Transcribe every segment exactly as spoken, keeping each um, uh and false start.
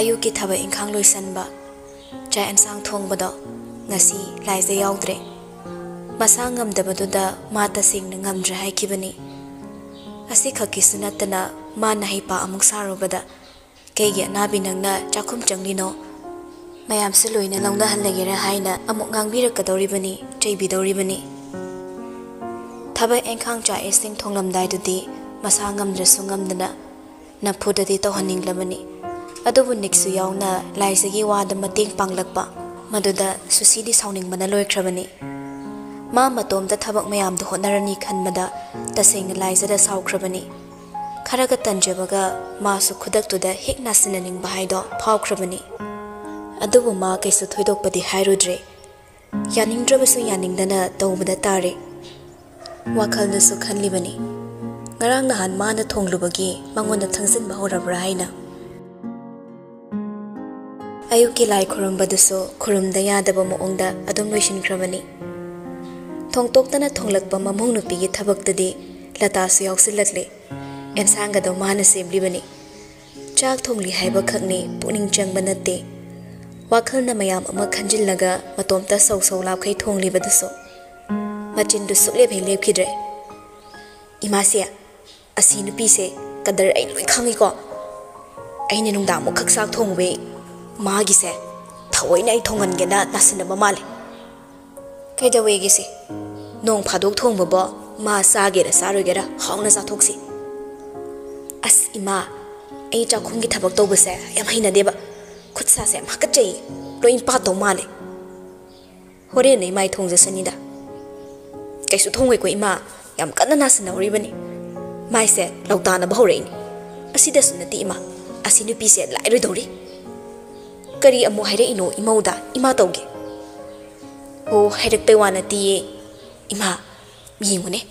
ꯑꯌꯨꯛꯀꯤ ꯊꯕꯛ ꯏꯪꯈꯥꯡ ꯂꯣꯏꯁꯤꯟꯕ, ꯆꯥꯛ ꯏꯟꯁꯥꯡ ꯊꯣꯡꯕꯗꯣ ꯉꯁꯤ ꯂꯥꯏꯖ ꯌꯥꯎꯗ꯭ꯔꯦ꯫ ꯃꯁꯥ ꯉꯝꯗꯕꯗꯨꯗ ꯃꯥ ꯇꯁꯦꯡꯅ ꯉꯝꯗ꯭ꯔꯦ ꯍꯥꯏꯈꯤꯕꯅꯤ꯫ ꯑꯁꯤꯈꯛꯀꯤꯁꯨ ꯅꯠꯇꯅ ꯃꯥꯅ ꯍꯩꯄꯥ ꯑꯃꯨꯛ ꯁꯥꯔꯨꯕꯗ, "ꯀꯩꯒꯤ ꯑꯅꯥꯕꯤ ꯅꯪꯅ ꯆꯥꯛꯈꯨꯝ ꯆꯪꯂꯤꯅꯣ? ꯃꯌꯥꯝꯁꯨ ꯂꯣꯏꯅ ꯂꯧꯅꯍꯜꯂꯒꯦꯔꯥ" ꯍꯥꯏꯅ ꯑꯃꯨꯛ ꯉꯥꯡꯕꯤꯔꯛꯀꯗꯧꯔꯤꯕꯅꯤ, ꯆꯩꯕꯤꯗꯧꯔꯤꯕꯅꯤ꯫ ꯊꯕꯛ ꯏꯪꯈꯥꯡ ꯆꯥꯛ ꯏꯁꯤꯡ ꯊꯣꯡꯂꯝꯗꯥꯏꯗꯨꯗꯤ ꯃꯁꯥ ꯉꯝꯗ꯭ꯔꯁꯨ ꯉꯝꯗꯅ ꯅꯝꯐꯨꯗꯗꯤ ꯇꯧꯍꯟꯅꯤꯡꯂꯕꯅꯤ꯫ ꯑꯗꯨꯕꯨ ꯅꯤꯛꯁꯨ ꯌꯥꯎꯅ ꯂꯥꯏꯖꯒꯤ ꯋꯥꯗ ꯃꯇꯦꯡ ꯄꯥꯡꯂꯛꯄ, ꯃꯗꯨꯗ ꯁꯨꯁꯤꯗꯤ ꯁꯥꯎꯅꯤꯡꯕꯅ ꯂꯣꯏꯈ꯭ꯔꯕꯅꯤ꯫ ꯃꯥ ꯃꯇꯣꯝꯇ ꯊꯕꯛ ꯃꯌꯥꯝꯗꯨ ꯍꯣꯠꯅꯔꯅꯤ ꯈꯟꯕꯗ ꯇꯁꯦꯡꯅ ꯂꯥꯏꯖꯗ ꯁꯥꯎꯈ꯭ꯔꯕꯅꯤ꯫ ꯈꯔꯒ ꯇꯟꯖꯕꯒ ꯃꯥꯁꯨ ꯈꯨꯗꯛꯇꯨꯗ ꯍꯦꯛ ꯅꯥꯁꯤꯟꯅꯅꯤꯡꯕ ꯍꯥꯏꯗꯣ ꯐꯥꯎꯈ꯭ꯔꯕꯅꯤ꯫ ꯑꯗꯨꯕꯨ ꯃꯥ ꯀꯩꯁꯨ ꯊꯣꯏꯗꯣꯛꯄꯗꯤ ꯍꯥꯏꯔꯨꯗ꯭ꯔꯦ꯫ ꯌꯥꯅꯤꯡꯗ꯭ꯔꯕꯁꯨ ꯌꯥꯅꯤꯡꯗꯅ ꯇꯧꯕꯗ ꯇꯥꯔꯦ꯫ ꯋꯥꯈꯜꯗꯁꯨ ꯈꯜꯂꯤꯕꯅꯤ, ꯉꯔꯥꯡ ꯅꯍꯥꯟ ꯃꯥꯅ ꯊꯣꯡꯂꯨꯕꯒꯤ ꯃꯉꯣꯟꯗ ꯊꯪꯖꯤꯟꯕ ꯍꯧꯔꯕ꯭ꯔꯥ ꯍꯥꯏꯅ꯫ ꯑꯌꯨꯛꯀꯤ ꯂꯥꯏ ꯈꯨꯔꯨꯝꯕꯗꯨꯁꯨ ꯈꯨꯔꯨꯝꯗ ꯌꯥꯗꯕ ꯃꯑꯣꯡꯗ ꯑꯗꯨꯝ ꯂꯣꯏꯁꯤꯟꯈ꯭ꯔꯕꯅꯤ꯫ ꯊꯣꯡꯇꯣꯛꯇꯅ ꯊꯣꯡꯂꯛꯄ ꯃꯃꯧ ꯅꯨꯄꯤꯒꯤ ꯊꯕꯛꯇꯗꯤ ꯂꯇꯥꯁꯨ ꯌꯥꯎꯁꯤꯜꯂꯛꯂꯦ꯫ ꯑꯦꯟꯁꯥꯡꯒꯗꯣ ꯃꯥꯅ ꯁꯦꯝꯂꯤꯕꯅꯤ꯫ ꯆꯥꯛ ꯊꯣꯡꯂꯤ ꯍꯥꯏꯕꯈꯛꯅꯤ ꯄꯨꯛꯅꯤꯡ ꯆꯪꯕ ꯅꯠꯇꯦ꯫ ꯋꯥꯈꯜꯅ ꯃꯌꯥꯝ ꯑꯃ ꯈꯟꯖꯤꯜꯂꯒ ꯃꯇꯣꯝꯇ ꯁꯧ ꯁꯧ ꯂꯥꯞꯈꯩ ꯊꯣꯡꯂꯤꯕꯗꯨꯁꯨ꯫ ꯃꯆꯤꯟꯗꯨ ꯁꯨꯛꯂꯦꯞ ꯍꯦꯛ ꯂꯦꯞꯈꯤꯗ꯭ꯔꯦ꯫ "ꯏꯃꯥꯁꯦ, ꯑꯁꯤ ꯅꯨꯄꯤꯁꯦ ꯀꯗꯔ ꯑꯩ ꯂꯣꯏ ꯈꯪꯉꯤꯀꯣ꯫ ꯑꯩꯅ ꯅꯨꯡꯗꯥꯡꯃꯨꯛꯈꯛ ꯆꯥꯛ ꯊꯣꯡꯕꯩ ꯃꯥꯒꯤꯁꯦ ꯊꯑꯣꯏꯅ ꯑꯩ ꯊꯣꯡꯍꯟꯒꯦꯅ ꯅꯥꯁꯤꯟꯅꯕ ꯃꯥꯜꯂꯦ꯫ ꯀꯩꯗꯧꯋꯦꯒꯦ ꯁꯤ? ꯅꯣꯡ ꯐꯥꯗꯣꯛ ꯊꯣꯡꯕꯕꯣ ꯃꯥ ꯆꯥꯒꯦꯔꯥ ꯆꯥꯔꯣꯏꯒꯦꯔꯥ ꯍꯥꯎꯅ ꯆꯥꯊꯣꯛꯁꯤ꯫" "ꯑꯁ ꯏꯃꯥ, ꯑꯩ ꯆꯥꯛꯈꯨꯝꯒꯤ ꯊꯕꯛ ꯇꯧꯕꯁꯦ ꯌꯥꯝ ꯍꯩꯅꯗꯦꯕ꯫ ꯈꯨꯠ ꯁꯥꯁꯦ ꯌꯥꯝ ꯍꯥꯀꯠꯆꯩ꯫ ꯂꯣꯏ ꯄꯥꯠꯇꯧ ꯃꯥꯜꯂꯦ꯫ ꯍꯣꯔꯦꯟ ꯑꯩ ꯃꯥꯏ ꯊꯣꯡꯖꯁꯅꯤꯗ꯫" "ꯀꯩꯁꯨ ꯊꯣꯡꯉꯣꯏꯀꯣ ꯏꯃꯥ, ꯌꯥꯝ ꯀꯟꯅ ꯅꯥꯁꯤꯟꯅꯍꯧꯔꯤꯕꯅꯤ꯫ ꯃꯥꯏꯁꯦ ꯂꯧꯇꯥꯅꯕ ꯍꯧꯔꯛꯏꯅꯤ꯫ ꯑꯁꯤꯗꯁꯨ ꯅꯠꯇꯦ ꯏꯃꯥ, ꯑꯁꯤ ꯅꯨꯄꯤꯁꯦ ꯂꯥꯏꯔꯣꯏꯗꯧꯔꯤ꯫ ꯀꯔꯤ ꯑꯃꯨꯛ ꯍꯥꯏꯔꯛꯏꯅꯣ ꯏꯃꯧꯗ? ꯏꯃꯥ ꯇꯧꯒꯦ꯫" "ꯑꯣ, ꯍꯥꯏꯔꯛꯄꯩ ꯋꯥ ꯅꯠꯇꯤꯌꯦ ꯏꯃꯥ꯫ ꯌꯦꯡꯉꯨꯅꯦ,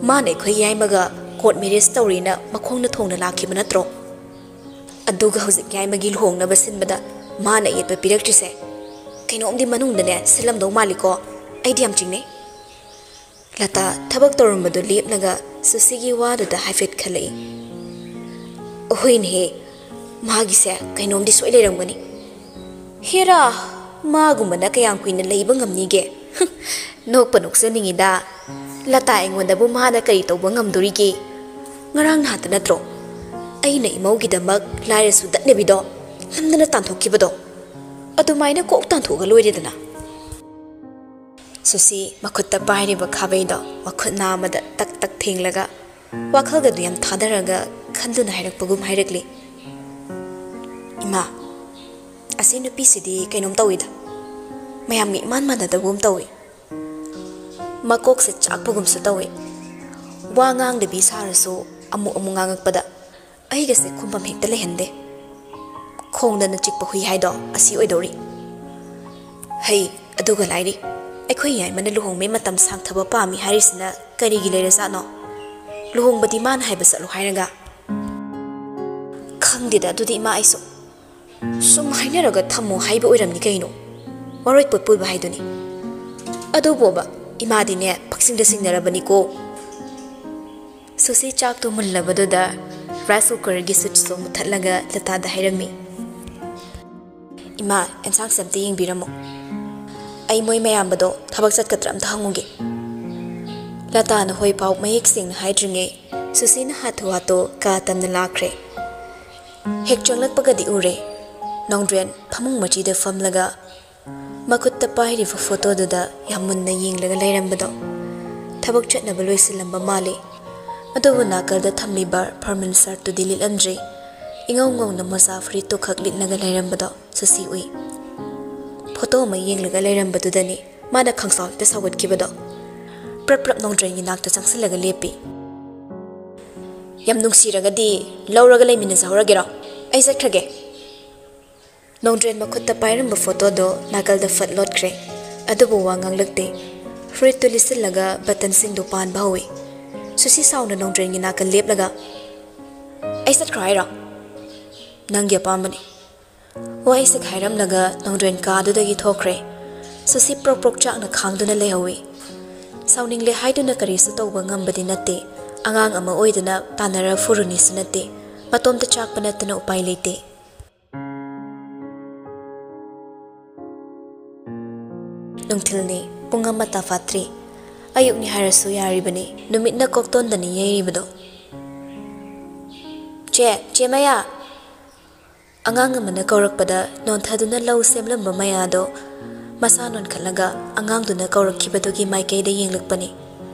ꯃꯥꯅ ꯑꯩꯈꯣꯏ ꯌꯥꯏꯃꯒ ꯀꯣꯔꯠ ꯃꯦꯔꯤꯌꯦꯖ ꯇꯧꯔꯦꯅ ꯃꯈꯣꯡꯅ ꯊꯣꯡꯅ ꯂꯥꯛꯈꯤꯕ ꯅꯠꯇ꯭ꯔꯣ? ꯑꯗꯨꯒ ꯍꯧꯖꯤꯛ ꯌꯥꯏꯃꯒꯤ ꯂꯨꯍꯣꯡꯅꯕ ꯁꯤꯟꯕꯗ ꯃꯥꯅ ꯑꯌꯦꯠꯄ ꯄꯤꯔꯛꯇ꯭ꯔꯤꯁꯦ ꯀꯩꯅꯣꯝꯗꯤ ꯃꯅꯨꯡꯗꯅꯦ ꯁꯤꯜꯂꯝꯗꯧ ꯃꯥꯜꯂꯤꯀꯣ꯫ ꯑꯩꯗꯤ ꯌꯥꯝ ꯆꯤꯡꯅꯩ꯫" ꯂꯇꯥ ꯊꯕꯛ ꯇꯧꯔꯝꯕꯗꯨ ꯂꯦꯞꯂꯒ ꯁꯨꯁꯤꯒꯤ ꯋꯥꯗꯨꯗ ꯍꯥꯏꯐꯦꯠ ꯈꯜꯂꯛꯏ꯫ "ꯑꯍꯣꯏꯅꯦꯍꯦ, ꯃꯥꯒꯤꯁꯦ ꯀꯩꯅꯣꯝꯗꯤ ꯁꯣꯏ ꯂꯩꯔꯝꯒꯅꯤ꯫ ꯍꯦꯔꯥ, ꯃꯥꯒꯨꯝꯕꯅ ꯀꯌꯥꯝ ꯀꯨꯏꯅ ꯂꯩꯕ ꯉꯝꯅꯤꯒꯦ? ꯅꯣꯛꯄ ꯅꯣꯛꯆꯅꯤꯡꯉꯤꯗ꯫ ꯂꯇꯥ ꯑꯩꯉꯣꯟꯗꯕꯨ ꯃꯥꯅ ꯀꯔꯤ ꯇꯧꯕ ꯉꯝꯗꯣꯔꯤꯒꯦ? ꯉꯔꯥꯡ ꯅꯍꯥꯟꯇ ꯅꯠꯇ꯭ꯔꯣ ꯑꯩꯅ ꯏꯃꯧꯒꯤꯗꯃꯛ ꯂꯥꯏꯔ ꯁꯨꯗꯠꯅꯕꯤꯗꯣ ꯅꯝꯗꯅ ꯇꯥꯟꯊꯣꯛꯈꯤꯕꯗꯣ? ꯑꯗꯨꯃꯥꯏꯅ ꯀꯣꯛ ꯇꯥꯟꯊꯣꯛꯑꯒ ꯂꯣꯏꯔꯦꯗꯅ꯫ ꯁꯨꯁꯤ ꯃꯈꯨꯠꯇ ꯄꯥꯏꯔꯤꯕ ꯈꯥꯕꯩꯗꯣ ꯃꯈꯨꯠ ꯅꯥꯝꯃꯗ ꯇꯛ ꯇꯛ ꯊꯦꯡꯂꯒ, ꯋꯥꯈꯜꯒꯗꯨ ꯌꯥꯝ ꯊꯥꯗꯔꯒ ꯈꯟꯗꯨꯅ ꯍꯥꯏꯔꯛꯄꯒꯨꯝ ꯍꯥꯏꯔꯛꯂꯤ꯫ "ꯏꯃꯥ, ꯑꯁꯤ ꯅꯨꯄꯤꯁꯤꯗꯤ ꯀꯩꯅꯣꯝ ꯇꯧꯏꯗ꯫ ꯃꯌꯥꯝꯒ ꯏꯃꯥꯟ ꯃꯥꯟꯅꯗꯕꯒꯨꯝ ꯇꯧꯏ꯫ ꯃꯀꯣꯛꯁꯦ ꯆꯥꯛꯄꯒꯨꯝꯁꯨ ꯇꯧꯏ꯫ ꯋꯥ ꯉꯥꯡꯗꯕꯤ ꯁꯥꯔꯁꯨ ꯑꯃꯨꯛ ꯑꯃꯨꯛ ꯉꯥꯡꯉꯛꯄꯗ ꯑꯩꯒꯁꯦ ꯈꯨꯝꯐꯝ ꯍꯦꯛꯇ ꯂꯩꯍꯟꯗꯦ꯫ ꯈꯣꯡꯗꯅ ꯆꯤꯛꯄ ꯍꯨꯏ ꯍꯥꯏꯗꯣ ꯑꯁꯤ ꯑꯣꯏꯗꯧꯔꯤ꯫ ꯍꯩ, ꯑꯗꯨꯒ ꯂꯥꯏꯔꯤ, ꯑꯩꯈꯣꯏ ꯌꯥꯏꯃꯅ ꯂꯨꯍꯣꯡꯕꯩ ꯃꯇꯝ ꯁꯥꯡꯊꯕ ꯄꯥꯝꯃꯤ ꯍꯥꯏꯔꯤꯁꯤꯅ ꯀꯔꯤꯒꯤ ꯂꯩꯔꯖꯥꯠꯅꯣ? ꯂꯨꯍꯣꯡꯕꯗꯤ ꯃꯥꯅ ꯍꯥꯏꯕ ꯆꯠꯂꯨ ꯍꯥꯏꯔꯒ?" "ꯈꯪꯗꯦꯗ ꯑꯗꯨꯗꯤ ꯏꯃꯥ ꯑꯩꯁꯨ꯫ ꯁꯨꯝ ꯍꯥꯏꯅꯔꯒ ꯊꯝꯃꯣ ꯍꯥꯏꯕ ꯑꯣꯏꯔꯝꯅꯤ ꯀꯩꯅꯣ꯫ ꯋꯥꯔꯣꯏ ꯄꯣꯠ ꯄꯨꯕ ꯍꯥꯏꯗꯨꯅꯤ꯫ ꯑꯗꯨꯕꯣꯕ, ꯏꯃꯥꯗꯤꯅꯦ ꯄꯛꯆꯤꯡꯗ ꯆꯤꯡꯅꯔꯕꯅꯤꯀꯣ꯫" ꯁꯨꯁꯤ ꯆꯥꯛꯇꯣ ꯃꯨꯜꯂꯕꯗꯨꯗ ꯔꯥꯏꯁ ꯀꯨꯀꯔꯒꯤ ꯁ꯭ꯋꯤꯠꯆꯇꯣ ꯃꯨꯊꯠꯂꯒ ꯂꯇꯥꯗ ꯍꯥꯏꯔꯝꯃꯤ꯫ "ꯏꯃꯥ, ꯑꯦꯟꯁꯥꯡꯁꯦ ꯑꯝꯇ ꯌꯦꯡꯕꯤꯔꯝꯃꯣ꯫ ꯑꯩ ꯃꯣꯏ ꯃꯌꯥꯝꯕꯗꯣ ꯊꯕꯛ ꯆꯠꯀꯗ꯭ꯔꯥ ꯑꯝꯇ ꯍꯪꯉꯨꯒꯦ꯫" ꯂꯇꯥꯅ ꯍꯣꯏ ꯄꯥꯎ ꯃꯌꯦꯛ ꯁꯦꯡꯅ ꯍꯥꯏꯗ꯭ꯔꯤꯉꯩ ꯁꯨꯁꯤꯅ ꯍꯥꯊꯨ ꯍꯥꯊꯨ ꯀꯥ ꯇꯝꯅ ꯂꯥꯛꯈ꯭ꯔꯦ꯫ ꯍꯦꯛ ꯆꯪꯂꯛꯄꯒꯗꯤ ꯎꯔꯦ, ꯅꯣꯡꯗ꯭ꯔꯦꯟ ꯐꯃꯨꯡ ꯃꯆꯤꯗ ꯐꯝꯂꯒ ꯃꯈꯨꯠꯇ ꯄꯥꯏꯔꯤꯕ ꯐꯣꯇꯣꯗꯨꯗ ꯌꯥꯝ ꯃꯨꯟꯅ ꯌꯦꯡꯂꯒ ꯂꯩꯔꯝꯕꯗꯣ꯫ ꯊꯕꯛ ꯆꯠꯅꯕ ꯂꯣꯏꯁꯤꯜꯂꯝꯕ ꯃꯥꯜꯂꯤ꯫ ꯑꯗꯨꯕꯨ ꯅꯥꯀꯜꯗ ꯊꯝꯂꯤꯕ ꯐꯣꯔꯃꯦꯜ ꯁꯔꯠꯇꯨꯗꯤ ꯂꯤꯠꯂꯝꯗ꯭ꯔꯤ꯫ ꯏꯉꯧ ꯉꯧꯅ ꯃꯣꯖꯥ ꯐꯨꯔꯤꯠꯇꯨ ꯈꯛ ꯂꯤꯠꯂꯒ ꯂꯩꯔꯝꯕꯗꯣ ꯁꯨꯁꯤ ꯎꯏ꯫ ꯐꯣꯇꯣ ꯑꯃ ꯌꯦꯡꯂꯒ ꯂꯩꯔꯝꯕꯗꯨꯗꯅꯤ ꯃꯥꯅ ꯈꯪꯁꯥꯎ ꯍꯦꯛꯇ ꯁꯥꯎꯒꯠꯈꯤꯕꯗꯣ꯫ ꯄ꯭ꯔꯞ ꯄ꯭ꯔꯞ ꯅꯣꯡꯗ꯭ꯔꯦꯟꯒꯤ ꯅꯥꯛꯇ ꯆꯪꯁꯤꯜꯂꯒ ꯂꯦꯞꯄꯤ꯫ "ꯌꯥꯝ ꯅꯨꯡꯁꯤꯔꯒꯗꯤ ꯂꯧꯔꯒ ꯂꯩꯃꯤꯟꯅꯖꯍꯧꯔꯒꯦꯔꯣ? ꯑꯩ ꯆꯠꯈ꯭ꯔꯒꯦ꯫" ꯅꯣꯡꯗ꯭ꯔꯦꯟ ꯃꯈꯨꯠꯇ ꯄꯥꯏꯔꯝꯕ ꯐꯣꯇꯣꯗꯣ ꯅꯥꯀꯜꯗ ꯐꯠ ꯂꯣꯠꯈ꯭ꯔꯦ꯫ ꯑꯗꯨꯕꯨ ꯋꯥ ꯉꯥꯡꯂꯛꯇꯦ꯫ ꯐꯨꯔꯤꯠꯇꯨ ꯂꯤꯠꯁꯤꯜꯂꯒ ꯕꯇꯟꯁꯤꯡꯗꯨ ꯄꯥꯟꯕ ꯍꯧꯏ꯫ ꯁꯨꯁꯤ ꯁꯥꯎꯅ ꯅꯣꯡꯗ꯭ꯔꯦꯟꯒꯤ ꯅꯥꯀꯜ ꯂꯦꯞꯂꯒ, "ꯑꯩ ꯆꯠꯈ꯭ꯔꯣ ꯍꯥꯏꯔꯣ? ꯅꯪꯒꯤ ꯑꯄꯥꯝꯕꯅꯤ꯫" ꯋꯥꯍꯩꯁꯤ ꯍꯥꯏꯔꯝꯂꯒ ꯅꯣꯡꯗ꯭ꯔꯦꯟ ꯀꯥꯗꯨꯗꯒꯤ ꯊꯣꯛꯈ꯭ꯔꯦ꯫ ꯁꯨꯁꯤ ꯄ꯭ꯔꯣꯛ ꯄ꯭ꯔꯣꯛ ꯆꯥꯛꯅ ꯈꯥꯡꯗꯨꯅ ꯂꯩꯍꯧꯏ꯫ ꯁꯥꯎꯅꯤꯡꯂꯦ ꯍꯥꯏꯗꯨꯅ ꯀꯔꯤꯁꯨ ꯇꯧꯕ ꯉꯝꯕꯗꯤ ꯅꯠꯇꯦ꯫ ꯑꯉꯥꯡ ꯑꯃ ꯑꯣꯏꯗꯨꯅ ꯇꯥꯟꯅꯔ ꯐꯨꯔꯨꯅꯤꯁꯨ ꯅꯠꯇꯦ꯫ ꯃꯇꯣꯝꯇ ꯆꯥꯛꯄ ꯅꯠꯇꯅ ꯎꯄꯥꯏ ꯂꯩꯇꯦ꯫ ꯅꯨꯡꯊꯤꯜꯅꯤ, ꯄꯨꯡ ꯑꯃ ꯇꯥꯐꯥꯠꯇ꯭ꯔꯤ꯫ ꯑꯌꯨꯛꯅꯤ ꯍꯥꯏꯔꯁꯨ ꯌꯥꯔꯤꯕꯅꯤ, ꯅꯨꯃꯤꯠꯅ ꯀꯣꯛꯇꯣꯟꯗꯅꯤ ꯌꯩꯔꯤꯕꯗꯣ꯫ "ꯆꯦ, ꯆꯦ ꯃꯌꯥ!" ꯑꯉꯥꯡ ꯑꯃꯅ ꯀꯧꯔꯛꯄꯗ ꯅꯣꯟꯊꯗꯨꯅ ꯂꯧ ꯁꯦꯝꯂꯝꯕ ꯃꯌꯥꯗꯣ ꯃꯁꯥ ꯅꯣꯟꯈꯠꯂꯒ ꯑꯉꯥꯡꯗꯨꯅ ꯀꯧꯔꯛꯈꯤꯕꯗꯨꯒꯤ ꯃꯥꯏꯀꯩꯗ ꯌꯦꯡꯂꯛꯄꯅꯤ꯫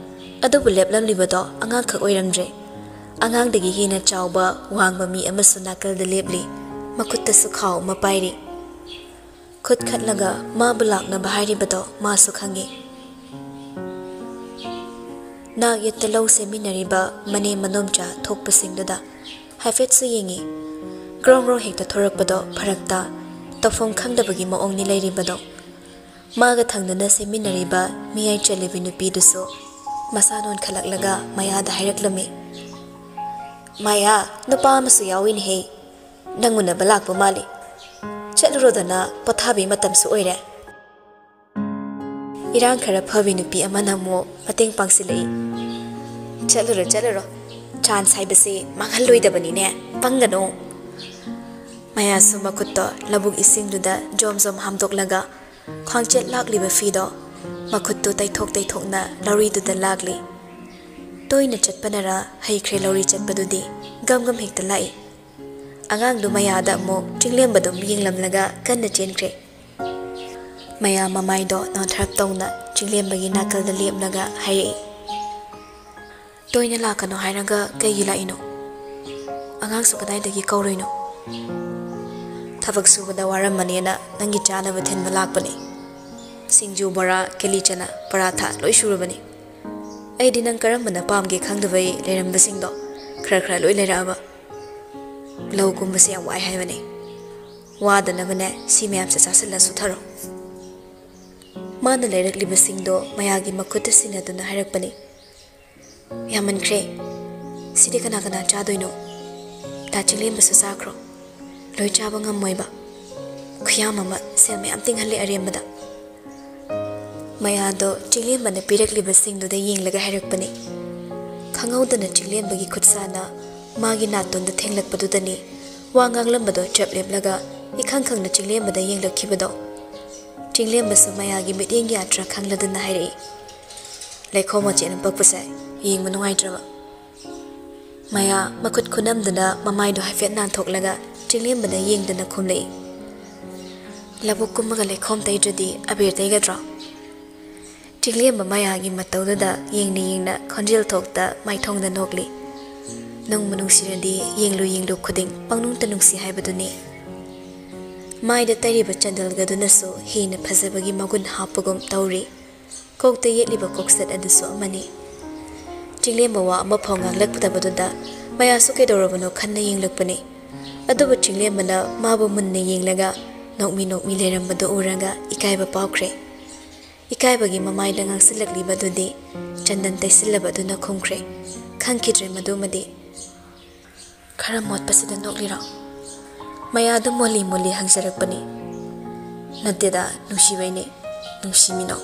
ꯑꯗꯨꯕꯨ ꯂꯦꯞꯂꯝꯂꯤꯕꯗꯣ ꯑꯉꯥꯡꯈꯛ ꯑꯣꯏꯔꯝꯗ꯭ꯔꯦ꯫ ꯑꯉꯥꯡꯗꯒꯤ ꯍꯦꯟꯅ ꯆꯥꯎꯕ, ꯋꯥꯡꯕ ꯃꯤ ꯑꯃꯁꯨ ꯅꯥꯀꯜꯗ ꯂꯦꯞꯂꯤ꯫ ꯃꯈꯨꯠꯇꯁꯨ ꯈꯥꯎ ꯑꯃ ꯄꯥꯏꯔꯤ꯫ ꯈꯨꯠ ꯈꯠꯂꯒ ꯃꯥꯕꯨ ꯂꯥꯛꯅꯕ ꯍꯥꯏꯔꯤꯕꯗꯣ ꯃꯥꯁꯨ ꯈꯪꯏ꯫ ꯅꯥꯛ ꯌꯦꯠꯇ ꯂꯧ ꯁꯦꯝꯃꯤꯟꯅꯔꯤꯕ ꯃꯅꯦꯝ ꯃꯅꯣꯝꯆꯥ ꯊꯣꯛꯄꯁꯤꯡꯗꯨꯗ ꯍꯥꯏꯐꯦꯠꯁꯨ ꯌꯦꯡꯏ꯫ ꯒ꯭ꯔꯣꯡ ꯒ꯭ꯔꯣꯡ ꯍꯦꯛꯇ ꯊꯣꯔꯛꯄꯗꯣ ꯐꯔꯛ ꯇꯥ, ꯇꯧꯐꯝ ꯈꯪꯗꯕꯒꯤ ꯃꯑꯣꯡꯅꯤ ꯂꯩꯔꯤꯕꯗꯣ꯫ ꯃꯥꯒ ꯊꯪꯅꯅ ꯁꯦꯝꯃꯤꯟꯅꯔꯤꯕ ꯃꯤꯌꯥꯏ ꯆꯜꯂꯤꯕꯤ ꯅꯨꯄꯤꯗꯨꯁꯨ ꯃꯁꯥ ꯅꯣꯟꯈꯠꯂꯛꯂꯒ ꯃꯌꯥꯗ ꯍꯥꯏꯔꯛꯂꯝꯃꯤ, "ꯃꯌꯥ, ꯅꯨꯄꯥ ꯑꯃꯁꯨ ꯌꯥꯎꯏꯅꯦꯍꯦ꯫ ꯅꯪ ꯎꯅꯕ ꯂꯥꯛꯄ ꯃꯥꯜꯂꯤ꯫ ꯆꯠꯂꯨꯔꯣꯗꯅ, ꯄꯣꯊꯥꯕꯤ ꯃꯇꯝꯁꯨ ꯑꯣꯏꯔꯦ꯫" ꯏꯔꯥꯡ ꯈꯔ ꯐꯕꯤ ꯅꯨꯄꯤ ꯑꯃꯅ ꯑꯃꯨꯛ ꯃꯇꯦꯡ ꯄꯥꯡꯁꯤꯜꯂꯛꯏ, "ꯆꯠꯂꯨꯔꯣ, ꯆꯠꯂꯨꯔꯣ꯫ ꯆꯥꯟꯁ ꯍꯥꯏꯕꯁꯤ ꯃꯥꯡꯍꯜꯂꯣꯏꯗꯕꯅꯤꯅꯦ, ꯄꯪꯒꯅꯨ꯫" ꯃꯌꯥꯁꯨ ꯃꯈꯨꯠꯇꯣ ꯂꯧꯕꯨꯛ ꯏꯁꯤꯡꯗꯨꯗ ꯖꯣꯝ ꯖꯣꯝ ꯍꯥꯝꯗꯣꯛꯂꯒ ꯈ꯭ꯋꯥꯡꯆꯦꯠ ꯂꯥꯛꯂꯤꯕ ꯐꯤꯗꯣ ꯃꯈꯨꯠꯇꯨ ꯇꯩꯊꯣꯛ ꯇꯩꯊꯣꯛꯅ ꯂꯧꯔꯤꯗꯨꯗ ꯂꯥꯛꯂꯤ꯫ ꯇꯣꯏꯅ ꯆꯠꯄꯅꯔ ꯍꯩꯈ꯭ꯔꯦ ꯂꯧꯔꯤ ꯆꯠꯄꯗꯨꯗꯤ, ꯒꯝ ꯒꯝ ꯍꯦꯛꯇ ꯂꯥꯛꯏ꯫ ꯑꯉꯥꯡꯗꯨ ꯃꯌꯥꯗ ꯑꯃꯨꯛ ꯆꯤꯡꯂꯦꯝꯕꯗꯨꯝ ꯌꯦꯡꯂꯝꯂꯒ ꯀꯟꯅ ꯆꯦꯟꯈ꯭ꯔꯦ꯫ ꯃꯌꯥ ꯃꯃꯥꯏꯗꯣ ꯅꯣꯟꯊꯔꯞ ꯇꯧꯅ ꯆꯤꯡꯂꯦꯝꯕꯒꯤ ꯅꯥꯀꯜꯗ ꯂꯦꯞꯂꯒ ꯍꯥꯏꯔꯛꯏ, "ꯇꯣꯏꯅ ꯂꯥꯛꯀꯅꯣ ꯍꯥꯏꯔꯒ ꯀꯩꯒꯤ ꯂꯥꯛꯏꯅꯣ? ꯑꯉꯥꯡꯁꯨ ꯀꯗꯥꯏꯗꯒꯤ ꯀꯧꯔꯨꯏꯅꯣ?" "ꯊꯕꯛ ꯁꯨꯕꯗ ꯋꯥꯔꯝꯃꯅꯦꯅ ꯅꯪꯒꯤ ꯆꯥꯅꯕ ꯊꯤꯟꯕ ꯂꯥꯛꯄꯅꯦ꯫ ꯁꯤꯡꯖꯨ, ꯕꯣꯔꯥ, ꯀꯦꯂꯤ ꯆꯅꯥ, ꯄꯔꯥꯊꯥ ꯂꯣꯏ ꯁꯨꯔꯕꯅꯤ꯫ ꯑꯩꯗꯤ ꯅꯪ ꯀꯔꯝꯕꯅ ꯄꯥꯝꯒꯦ ꯈꯪꯗꯕꯩ ꯂꯩꯔꯝꯕꯁꯤꯡꯗꯣ ꯈꯔ ꯈꯔ ꯂꯣꯏ ꯂꯩꯔꯛꯑꯕ꯫ ꯂꯧ ꯀꯨꯝꯕꯁꯦ ꯌꯥꯝ ꯋꯥꯏ ꯍꯥꯏꯕꯅꯦ꯫ ꯋꯥꯗꯅꯕꯅꯦ ꯁꯤ ꯃꯌꯥꯝꯁꯦ ꯆꯥꯁꯤꯜꯂ ꯁꯨꯊꯔꯣ꯫" ꯃꯥꯅ ꯂꯩꯔꯛꯂꯤꯕꯁꯤꯡꯗꯣ ꯃꯌꯥꯒꯤ ꯃꯈꯨꯠꯇ ꯁꯤꯟꯅꯗꯨꯅ ꯍꯥꯏꯔꯛꯄꯅꯤ, "ꯌꯥꯝꯃꯟꯈ꯭ꯔꯦ꯫ ꯁꯤꯗꯤ ꯀꯅꯥ ꯀꯅꯥ ꯆꯥꯗꯣꯏꯅꯣ? ꯗꯥ ꯆꯤꯡꯂꯦꯝꯕꯁꯨ ꯆꯥꯈ꯭ꯔꯣ꯫ ꯂꯣꯏ ꯆꯥꯕ ꯉꯝꯃꯣꯏꯕ꯫ ꯈꯨꯌꯥꯝ ꯑꯃ, ꯁꯦꯜ ꯃꯌꯥꯝ ꯇꯤꯡꯍꯜꯂꯦ ꯑꯔꯦꯝꯕꯗ꯫" ꯃꯌꯥꯗꯣ ꯆꯤꯡꯂꯦꯝꯕꯅ ꯄꯤꯔꯛꯂꯤꯕꯁꯤꯡꯗꯨꯗ ꯌꯦꯡꯂꯒ ꯍꯥꯏꯔꯛꯄꯅꯤ꯫ ꯈꯪꯍꯧꯗꯅ ꯆꯤꯡꯂꯦꯝꯕꯒꯤ ꯈꯨꯠꯁꯥꯅ ꯃꯥꯒꯤ ꯅꯥꯇꯣꯟꯗ ꯊꯦꯡꯂꯛꯄꯗꯨꯗꯅꯤ ꯋꯥ ꯉꯥꯡꯂꯝꯕꯗꯣ ꯆꯞ ꯂꯦꯞꯂꯒ ꯏꯈꯪ ꯈꯪꯅ ꯆꯤꯡꯂꯦꯝꯕꯗ ꯌꯦꯡꯂꯛꯈꯤꯕꯗꯣ꯫ ꯆꯤꯡꯂꯦꯝꯕꯁꯨ ꯃꯌꯥꯒꯤ ꯃꯤꯠꯌꯦꯡꯒꯤ ꯑꯥꯔꯊ ꯈꯪꯂꯗꯨꯅ ꯍꯥꯏꯔꯛꯏ, "ꯂꯩꯈꯣꯝ ꯃꯆꯦꯠ ꯑꯃ ꯄꯛꯄꯁꯦ ꯌꯦꯡꯕ ꯅꯨꯡꯉꯥꯏꯇ꯭ꯔꯕ?" ꯃꯌꯥ ꯃꯈꯨꯠ ꯈꯨꯅꯝꯗꯨꯅ ꯃꯃꯥꯏꯗꯣ ꯍꯥꯏꯐꯦꯠ ꯅꯥꯟꯊꯣꯛꯂꯒ ꯆꯤꯡꯂꯦꯝꯕꯗ ꯌꯦꯡꯗꯨꯅ ꯈꯨꯝꯂꯛꯏ, "ꯂꯧꯕꯨꯛ ꯀꯨꯝꯃꯒ ꯂꯩꯈꯣꯝ ꯇꯩꯗ꯭ꯔꯗꯤ ꯑꯕꯦꯔ ꯇꯩꯒꯗ꯭ꯔꯣ?" ꯆꯤꯡꯂꯦꯝꯕ ꯃꯌꯥꯒꯤ ꯃꯇꯧꯗꯨꯗ ꯌꯦꯡꯅ ꯌꯦꯡꯅ ꯈꯣꯟꯖꯦꯜ ꯊꯣꯛꯇ ꯃꯥꯏꯊꯣꯡꯗ ꯅꯣꯛꯂꯤ꯫ "ꯅꯨꯡꯕꯨ ꯅꯨꯡꯁꯤꯔꯗꯤ ꯌꯦꯡꯂꯨ ꯌꯦꯡꯂꯨ ꯈꯨꯗꯤꯡ ꯄꯪꯅꯨꯡꯇ ꯅꯨꯡꯁꯤ ꯍꯥꯏꯕꯗꯨꯅꯤ꯫" ꯃꯥꯏꯗ ꯇꯩꯔꯤꯕ ꯆꯟꯗꯜꯒꯗꯨꯅꯁꯨ ꯍꯦꯟꯅ ꯐꯖꯕꯒꯤ ꯃꯒꯨꯟ ꯍꯥꯞꯄꯒꯨꯝ ꯇꯧꯔꯤ꯫ ꯀꯣꯛꯇ ꯌꯦꯠꯂꯤꯕ ꯀꯣꯛꯆꯠ ꯑꯗꯨꯁꯨ ꯑꯃꯅꯤ꯫ ꯆꯤꯡꯂꯦꯝꯕ ꯋꯥ ꯑꯃꯐꯥꯎ ꯉꯥꯡꯂꯛꯇꯕꯗꯨꯗ ꯃꯌꯥꯁꯨ ꯀꯩꯗꯧꯔꯕꯅꯣ ꯈꯟꯅ ꯌꯦꯡꯂꯛꯄꯅꯤ꯫ ꯑꯗꯨꯕꯨ ꯆꯤꯡꯂꯦꯝꯕꯅ ꯃꯥꯕꯨ ꯃꯨꯟꯅ ꯌꯦꯡꯂꯒ ꯅꯣꯛꯃꯤ ꯅꯣꯛꯃꯤ ꯂꯩꯔꯝꯕꯗꯨ ꯎꯔꯒ ꯏꯀꯥꯏꯕ ꯄꯥꯎꯈ꯭ꯔꯦ꯫ ꯏꯀꯥꯏꯕꯒꯤ ꯃꯃꯥꯏꯗ ꯉꯥꯡꯁꯤꯜꯂꯛꯂꯤꯕꯗꯨꯗꯤ ꯆꯟꯗꯟ ꯇꯩꯁꯤꯜꯂꯕꯗꯨꯅ ꯈꯨꯝꯈ꯭ꯔꯦ꯫ ꯈꯪꯈꯤꯗ꯭ꯔꯦ ꯃꯗꯨꯃꯗꯤ꯫ "ꯈꯔ ꯃꯣꯠꯄꯁꯤꯗ ꯅꯣꯛꯂꯤꯔꯣ?" ꯃꯌꯥꯗꯨ ꯃꯣꯜꯂꯤ ꯃꯣꯜꯂꯤ ꯍꯪꯖꯔꯛꯄꯅꯤ꯫ "ꯅꯠꯇꯦꯗ, ꯅꯨꯡꯁꯤꯕꯩꯅꯦ, ꯅꯨꯡꯁꯤꯃꯤꯅꯣ꯫"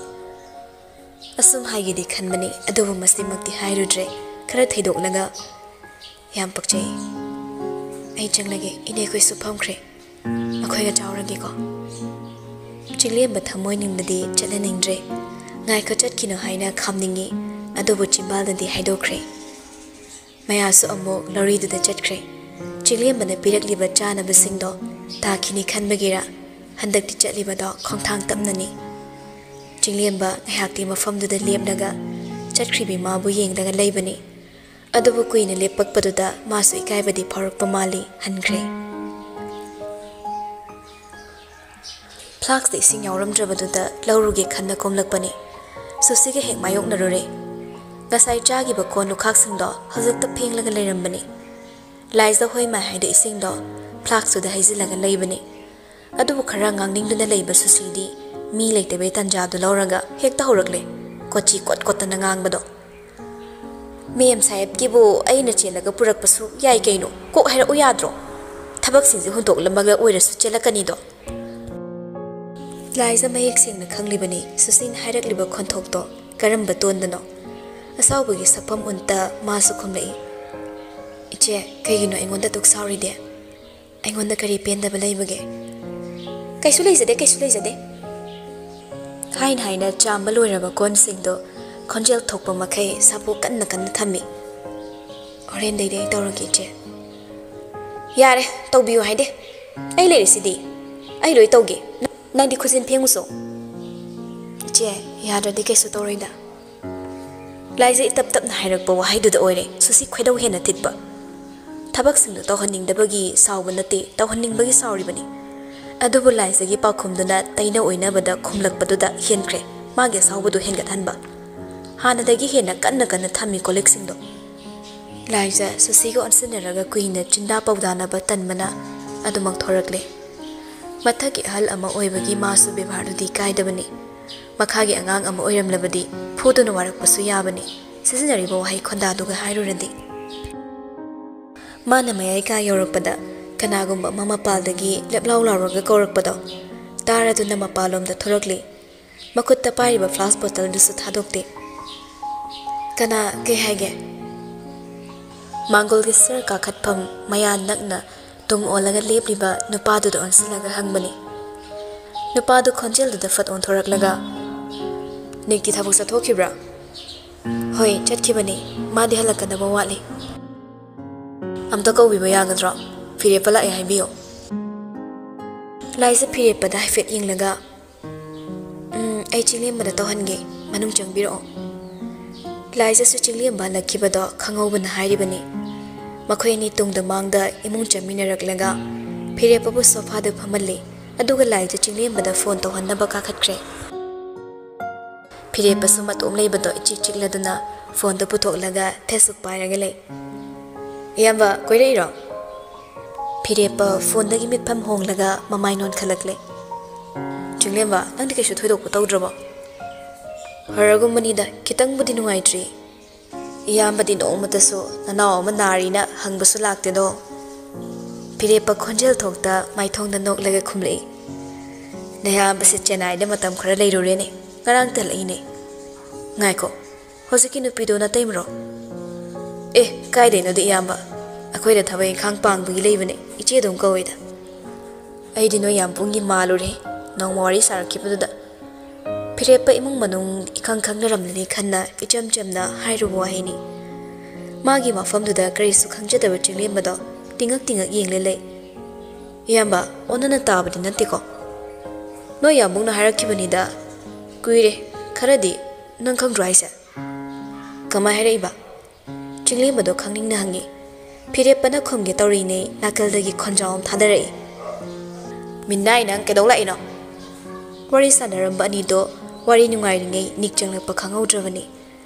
ꯑꯁꯨꯝ ꯍꯥꯏꯒꯦꯗꯤ ꯈꯟꯕꯅꯤ, ꯑꯗꯨꯕꯨ ꯃꯁꯤꯃꯛꯇꯤ ꯍꯥꯏꯔꯨꯗ꯭ꯔꯦ꯫ ꯈꯔ ꯊꯩꯗꯣꯛꯂꯒ, "ꯌꯥꯝ ꯄꯛꯆꯩ꯫ ꯑꯩ ꯆꯪꯂꯒꯦ, ꯏꯅꯦꯈꯣꯏꯁꯨ ꯐꯝꯈ꯭ꯔꯦ꯫ ꯃꯈꯣꯏꯒ ꯆꯥꯎꯔꯒꯦꯀꯣ꯫" ꯆꯤꯡꯂꯦꯝꯕ ꯊꯃꯣꯏ ꯅꯤꯡꯕꯗꯤ ꯆꯠꯍꯟꯅꯤꯡꯗ꯭ꯔꯦ꯫ "ꯉꯥꯏꯈꯣ, ꯆꯠꯈꯤꯅꯨ" ꯍꯥꯏꯅ ꯈꯥꯝꯅꯤꯡꯉꯤ, ꯑꯗꯨꯕꯨ ꯆꯤꯝꯕꯥꯜꯗꯗꯤ ꯍꯥꯏꯗꯣꯛꯈ꯭ꯔꯦ꯫ ꯃꯌꯥꯁꯨ ꯑꯃꯨꯛ ꯂꯧꯔꯤꯗꯨꯗ ꯆꯠꯈ꯭ꯔꯦ꯫ ꯆꯤꯡꯂꯦꯝꯕꯅ ꯄꯤꯔꯛꯂꯤꯕ ꯆꯥꯅꯕꯁꯤꯡꯗꯣ ꯇꯥꯈꯤꯅꯤ ꯈꯟꯕꯒꯤꯔ, ꯍꯟꯗꯛꯇꯤ ꯆꯠꯂꯤꯕꯗꯣ ꯈꯣꯡꯊꯥꯡ ꯇꯞꯅꯅꯤ꯫ ꯆꯤꯡꯂꯦꯝꯕ ꯉꯥꯏꯍꯥꯛꯇꯤ ꯃꯐꯝꯗꯨꯗ ꯂꯦꯞꯂꯒ ꯆꯠꯈ꯭ꯔꯤꯕꯤ ꯃꯥꯕꯨ ꯌꯦꯡꯂꯒ ꯂꯩꯕꯅꯤ꯫ ꯑꯗꯨꯕꯨ ꯀꯨꯏꯅ ꯂꯦꯞꯄꯛꯄꯗꯨꯗ ꯃꯥꯁꯨ ꯏꯀꯥꯏꯕꯗꯤ ꯐꯥꯎꯔꯛꯄ ꯃꯥꯜꯂꯤ, ꯍꯟꯈ꯭ꯔꯦ꯫ ꯐ꯭ꯂꯥꯛꯁꯇ ꯏꯁꯤꯡ ꯌꯥꯎꯔꯝꯗ꯭ꯔꯕꯗꯨꯗ ꯂꯧꯔꯨꯒꯦ ꯈꯟꯅ ꯀꯨꯝꯂꯛꯄꯅꯤ꯫ ꯁꯨꯁꯤꯒ ꯍꯦꯛ ꯃꯥꯌꯣꯛꯅꯔꯨꯔꯦ꯫ ꯉꯁꯥꯏ ꯆꯥꯈꯤꯕ ꯀꯣꯟ ꯂꯨꯈꯥꯛꯁꯤꯡꯗꯣ ꯍꯧꯖꯤꯛꯇ ꯐꯦꯡꯂꯒ ꯂꯩꯔꯝꯕꯅꯤ꯫ ꯂꯥꯏꯖ ꯍꯣꯏ ꯃꯥꯏ ꯍꯥꯏꯗ ꯏꯁꯤꯡꯗꯣ ꯐ꯭ꯂꯥꯛꯁꯇꯨꯗ ꯍꯩꯖꯤꯜꯂꯒ ꯂꯩꯕꯅꯤ꯫ ꯑꯗꯨꯕꯨ ꯈꯔ ꯉꯥꯡꯅꯤꯡꯗꯨꯅ ꯂꯩꯕ ꯁꯨꯁꯤꯗꯤ ꯃꯤ ꯂꯩꯇꯕꯩ ꯇꯥꯟꯖꯥꯗꯨ ꯂꯧꯔꯒ ꯍꯦꯛꯇ ꯍꯧꯔꯛꯂꯦ, ꯀꯣꯆꯤ ꯀꯣꯠ ꯀꯣꯠꯇꯅ ꯉꯥꯡꯕꯗꯣ꯫ "ꯃꯦꯝ ꯁꯥꯍꯦꯕꯀꯤꯕꯨ ꯑꯩꯅ ꯆꯦꯜꯂꯒ ꯄꯨꯔꯛꯄꯁꯨ ꯌꯥꯏ ꯀꯩꯅꯣ, ꯀꯣꯛ ꯍꯥꯏꯔꯛꯎ ꯌꯥꯗ꯭ꯔꯣ? ꯊꯕꯛꯁꯤꯡꯁꯦ ꯍꯨꯟꯗꯣꯛꯂꯝꯃꯒ ꯑꯣꯏꯔꯁꯨ ꯆꯦꯜꯂꯛꯀꯅꯤꯗꯣ꯫" ꯂꯥꯏꯖ ꯃꯌꯦꯛ ꯁꯦꯡꯅ ꯈꯪꯂꯤꯕꯅꯤ ꯁꯨꯁꯤꯅ ꯍꯥꯏꯔꯛꯂꯤꯕ ꯈꯣꯟꯊꯣꯛꯇꯣ ꯀꯔꯝꯕ ꯇꯣꯟꯗꯅꯣ꯫ ꯑꯁꯥꯎꯕꯒꯤ ꯁꯛꯐꯝ ꯎꯟꯇ ꯃꯥꯁꯨ ꯈꯨꯝꯂꯛꯏ, "ꯆꯦ, ꯀꯩꯒꯤꯅꯣ ꯑꯩꯉꯣꯟꯗ ꯑꯗꯨꯛ ꯁꯥꯎꯔꯤꯗꯤ? ꯑꯩꯉꯣꯟꯗ ꯀꯔꯤ ꯄꯦꯟꯗꯕ ꯂꯩꯕꯒꯦ?" "ꯀꯩꯁꯨ ꯂꯩꯖꯗꯦ, ꯀꯩꯁꯨ ꯂꯩꯖꯗꯦ꯫" ꯍꯥꯏꯅ ꯍꯥꯏꯅ ꯆꯥꯝꯕ ꯂꯣꯏꯔꯕ ꯀꯣꯟꯁꯤꯡꯗꯣ ꯈꯣꯟꯖꯦꯜ ꯊꯣꯛꯄ ꯃꯈꯩ ꯁꯥꯄꯣ ꯀꯟꯅ ꯀꯟꯅ ꯊꯝꯃꯤ꯫ "ꯍꯣꯔꯦꯟꯗꯩꯗꯤ ꯑꯩ ꯇꯧꯔꯒꯦ, ꯏꯆꯦ꯫" "ꯌꯥꯔꯦ, ꯇꯧꯕꯤꯌꯨ ꯍꯥꯏꯗꯦ꯫ ꯑꯩ ꯂꯩꯔꯤꯁꯤꯗꯤ꯫ ꯑꯩ ꯂꯣꯏ ꯇꯧꯒꯦ꯫ ꯅꯪꯗꯤ ꯈꯨꯖꯤꯟ ꯐꯦꯡꯉꯨꯆꯣ꯫" "ꯏꯆꯦ, ꯌꯥꯗ꯭ꯔꯗꯤ ꯀꯩꯁꯨ ꯇꯧꯔꯣꯏꯗ꯫" ꯂꯥꯏꯖ ꯏꯇꯞ ꯇꯞꯅ ꯍꯥꯏꯔꯛꯄ ꯋꯥꯍꯩꯗꯨꯗ ꯑꯣꯏꯔꯦ ꯁꯨꯁꯤ ꯈꯣꯏꯗꯧ ꯍꯦꯟꯅ ꯊꯤꯠꯄ꯫ ꯊꯕꯛꯁꯤꯡꯗꯨ ꯇꯧꯍꯟꯅꯤꯡꯗꯕꯒꯤ ꯁꯥꯎꯕ ꯅꯠꯇꯦ, ꯇꯧꯍꯟꯅꯤꯡꯕꯒꯤ ꯁꯥꯎꯔꯤꯕꯅꯤ꯫ ꯑꯗꯨꯕꯨ ꯂꯥꯏꯖꯒꯤ ꯄꯥꯎꯈꯨꯝꯗꯨꯅ ꯇꯩꯅ ꯑꯣꯏꯅꯕꯗ ꯈꯨꯝꯂꯛꯄꯗꯨꯗ ꯍꯦꯟꯈ꯭ꯔꯦ ꯃꯥꯒꯤ ꯑꯁꯥꯎꯕꯗꯨ ꯍꯦꯟꯒꯠꯍꯟꯕ꯫ ꯍꯥꯟꯅꯗꯒꯤ ꯍꯦꯟꯅ ꯀꯟꯅ ꯀꯟꯅ ꯊꯝꯃꯤ ꯀꯣꯜꯂꯤꯛꯁꯤꯡꯗꯣ꯫ ꯂꯥꯏꯖ ꯁꯨꯁꯤꯒ ꯑꯣꯟꯁꯤꯟꯅꯔꯒ ꯀꯨꯏꯅ ꯆꯤꯟꯗꯥ ꯄꯥꯎꯗꯥꯅꯕ ꯇꯟꯕꯅ ꯑꯗꯨꯃꯛ ꯊꯣꯔꯛꯂꯦ꯫ ꯃꯊꯛꯀꯤ ꯑꯍꯜ ꯑꯃ ꯑꯣꯏꯕꯒꯤ ꯃꯥꯁꯨ ꯕꯦꯕꯥꯔꯗꯨꯗꯤ ꯀꯥꯏꯗꯕꯅꯤ꯫ ꯃꯈꯥꯒꯤ ꯑꯉꯥꯡ ꯑꯃ ꯑꯣꯏꯔꯝꯂꯕꯗꯤ ꯐꯨꯗꯨꯅ ꯋꯥꯔꯛꯄꯁꯨ ꯌꯥꯕꯅꯤ, ꯁꯤꯖꯤꯟꯅꯔꯤꯕ ꯋꯥꯍꯩ ꯈꯣꯟꯗꯥꯗꯨꯒ ꯍꯥꯏꯔꯨꯔꯗꯤ꯫ ꯃꯥꯅ ꯃꯌꯥꯏ ꯀꯥ ꯌꯧꯔꯛꯄꯗ ꯀꯅꯥꯒꯨꯝꯕ ꯑꯃ ꯃꯄꯥꯜꯗꯒꯤ ꯂꯦꯞꯂꯥꯎ ꯂꯥꯎꯔꯒ ꯀꯧꯔꯛꯄꯗꯣ ꯇꯥꯔꯗꯨꯅ ꯃꯄꯥꯜꯂꯣꯝꯗ ꯊꯣꯔꯛꯂꯤ꯫ ꯃꯈꯨꯠꯇ ꯄꯥꯏꯔꯤꯕ ꯐ꯭ꯂꯥꯁ ꯕꯣꯇꯜꯗꯨꯁꯨ ꯊꯥꯗꯣꯛꯇꯦ꯫ "ꯀꯅꯥ? ꯀꯩ ꯍꯥꯏꯒꯦ?" ꯃꯥꯡꯒꯣꯜꯒꯤ ꯁꯔ ꯀꯥꯈꯠꯐꯝ ꯃꯌꯥ ꯅꯛꯅ ꯇꯨꯡ ꯑꯣꯜꯂꯒ ꯂꯦꯞꯂꯤꯕ ꯅꯨꯄꯥꯗꯨꯗ ꯑꯣꯟꯁꯤꯜꯂꯒ ꯍꯪꯕꯅꯤ꯫ ꯅꯨꯄꯥꯗꯨ ꯈꯣꯟꯖꯦꯜꯗꯨꯗ ꯐꯠ ꯑꯣꯟꯊꯣꯔꯛꯂꯒ, "ꯅꯤꯛꯇꯤ ꯊꯕꯛ ꯆꯠꯊꯣꯛꯈꯤꯕ꯭ꯔꯥ?" "ꯍꯣꯏ, ꯆꯠꯈꯤꯕꯅꯤ꯫ ꯃꯥꯗꯤ ꯍꯜꯂꯛꯀꯗꯕ ꯋꯥꯠꯂꯤ꯫" "ꯑꯝꯇ ꯀꯧꯕꯤꯕ ꯌꯥꯒꯗ꯭ꯔꯣ? ꯐꯤꯔꯦꯞꯄ ꯂꯥꯛꯑꯦ ꯍꯥꯏꯕꯤꯌꯨ꯫" ꯂꯥꯏꯖ ꯐꯤꯔꯦꯞꯄꯗ ꯍꯥꯏꯐꯦꯠ ꯌꯦꯡꯂꯒ, "ꯎꯝ, ꯑꯩ ꯆꯤꯡꯂꯦꯝꯕꯗ ꯇꯧꯍꯟꯒꯦ꯫ ꯃꯅꯨꯡ ꯆꯪꯕꯤꯔꯛꯑꯣ꯫" ꯂꯥꯏꯖꯁꯨ ꯆꯤꯡꯂꯦꯝꯕ ꯍꯜꯂꯛꯈꯤꯕꯗꯣ ꯈꯪꯍꯧꯕꯅ ꯍꯥꯏꯔꯤꯕꯅꯤ꯫ ꯃꯈꯣꯏ ꯑꯅꯤ ꯇꯨꯡꯗ ꯃꯥꯡꯗ ꯏꯃꯨꯡ ꯆꯪꯃꯤꯟꯅꯔꯛꯂꯒ ꯐꯤꯔꯦꯞꯄꯕꯨ ꯁꯣꯐꯥꯗ ꯐꯝꯍꯜꯂꯤ꯫ ꯑꯗꯨꯒ ꯂꯥꯏꯖ ꯆꯤꯡꯂꯦꯝꯕꯗ ꯐꯣꯟ ꯇꯧꯍꯟꯅꯕ ꯀꯥꯈꯠꯈ꯭ꯔꯦ꯫ ꯐꯤꯔꯦꯞꯄꯁꯨ ꯃꯇꯣꯝ ꯂꯩꯕꯗꯣ ꯏꯆꯤꯛ ꯆꯤꯛꯂꯗꯨꯅ ꯐꯣꯟꯗꯨ ꯄꯨꯊꯣꯛꯂꯒ Facebook ꯄꯥꯏꯔꯒ ꯂꯩ꯫ "ꯏꯌꯥꯝꯕ, ꯀꯣꯏꯔꯛꯏꯔꯣ?" ꯐꯤꯔꯦꯞꯄ ꯐꯣꯟꯗꯒꯤ ꯃꯤꯠꯐꯝ ꯍꯣꯡꯂꯒ ꯃꯃꯥꯏ ꯅꯣꯟꯈꯠꯂꯛꯂꯦ꯫ "ꯆꯤꯡꯂꯦꯝꯕ, ꯅꯪꯗꯤ ꯀꯩꯁꯨ ꯊꯣꯏꯗꯣꯛꯄ ꯇꯧꯗ꯭ꯔꯕꯣ?" "ꯍꯔꯒꯨꯝꯕꯅꯤꯗ, ꯈꯤꯇꯪꯕꯨꯗꯤ ꯅꯨꯡꯉꯥꯏꯇ꯭ꯔꯤ꯫" "ꯏꯌꯥꯝꯕꯗꯤ ꯅꯣꯡꯃꯇꯁꯨ ꯅꯅꯥꯎ ꯑꯃ ꯅꯥꯔꯤꯅ ꯍꯪꯕꯁꯨ ꯂꯥꯛꯇꯦꯗꯣ꯫" ꯐꯤꯔꯦꯞꯄ ꯈꯣꯟꯖꯦꯜ ꯊꯣꯛꯇ ꯃꯥꯏꯊꯣꯡꯗ ꯅꯣꯛꯂꯒ ꯈꯨꯝꯂꯛꯏ꯫ "ꯅꯌꯥꯝꯕꯁꯦ ꯆꯦꯟꯅꯥꯏꯗ ꯃꯇꯝ ꯈꯔ ꯂꯩꯔꯨꯔꯦꯅꯦ, ꯉꯔꯥꯡꯇ ꯍꯜꯂꯛꯏꯅꯦ꯫" "ꯉꯥꯏꯈꯣ, ꯍꯧꯖꯤꯛꯀꯤ ꯅꯨꯄꯤꯗꯣ ꯅꯇꯩꯃꯔꯣ?" "ꯑꯦ, ꯀꯥꯏꯗꯩꯅꯣꯗ ꯏꯌꯥꯝꯕ, ꯑꯩꯈꯣꯏꯗ ꯊꯕꯛ ꯏꯪꯈꯥꯡ ꯄꯥꯡꯕꯒꯤ ꯂꯩꯕꯅꯦ, ꯏꯆꯦ ꯑꯗꯨꯝ ꯀꯧꯏꯗ꯫ ꯑꯩꯗꯤ ꯅꯣꯏ ꯌꯥꯝꯕꯨꯡꯒꯤ ꯃꯥꯜꯂꯨꯔꯦ, ꯅꯣꯡꯃ ꯋꯥꯔꯤ ꯁꯥꯔꯛꯈꯤꯕꯗꯨꯗ꯫ ꯐꯤꯔꯦꯞꯄ ꯏꯃꯨꯡ ꯃꯅꯨꯡ ꯏꯈꯪ ꯈꯪꯅꯔꯝꯂꯅꯤ ꯈꯟꯅ ꯏꯆꯝ ꯆꯝꯅ ꯍꯥꯏꯔꯨꯕ ꯋꯥꯍꯩꯅꯤ꯫ ꯃꯥꯒꯤ ꯋꯥꯐꯝꯗꯨꯗ ꯀꯔꯤꯁꯨ ꯈꯪꯖꯗꯕ ꯆꯤꯡꯂꯦꯝꯕꯗꯣ ꯇꯤꯡꯉꯛ ꯇꯤꯡꯉꯛ ꯌꯦꯡꯂ ꯂꯩ꯫ "ꯏꯌꯥꯝꯕ, ꯑꯣꯟꯅꯅ ꯇꯥꯕꯗꯤ ꯅꯠꯇꯦꯀꯣ? ꯅꯣꯏ ꯌꯥꯝꯕꯨꯡꯅ ꯍꯥꯏꯔꯛꯈꯤꯕꯅꯤꯗ꯫ ꯀꯨꯏꯔꯦ, ꯈꯔꯗꯤ꯫ ꯅꯪ ꯈꯪꯗ꯭ꯔꯣ ꯍꯥꯏꯁꯦ?" "ꯀꯃꯥꯏ ꯍꯥꯏꯔꯛꯏꯕ?" ꯆꯤꯡꯂꯦꯝꯕꯗꯣ ꯈꯪꯅꯤꯡꯅ ꯍꯪꯉꯤ꯫ ꯐꯤꯔꯦꯞꯄꯅ ꯈꯨꯝꯒꯦ ꯇꯧꯔꯤꯉꯩ ꯅꯥꯀꯜꯗꯒꯤ ꯈꯣꯟꯖꯥꯎ ꯑꯃ ꯊꯥꯗꯔꯛꯏ꯫ "ꯃꯤꯅꯥꯏ, ꯅꯪ ꯀꯩꯗꯧ ꯂꯥꯛꯏꯅꯣ?" ꯋꯥꯔꯤ ꯁꯥꯟꯅꯔꯝꯕ ꯑꯅꯤꯗꯣ ꯋꯥꯔꯤ ꯅꯨꯡꯉꯥꯏꯔꯤꯉꯩ ꯅꯤꯛ ꯆꯪꯂꯛꯄ ꯈꯪꯍꯧꯗ꯭ꯔꯕꯅꯤ꯫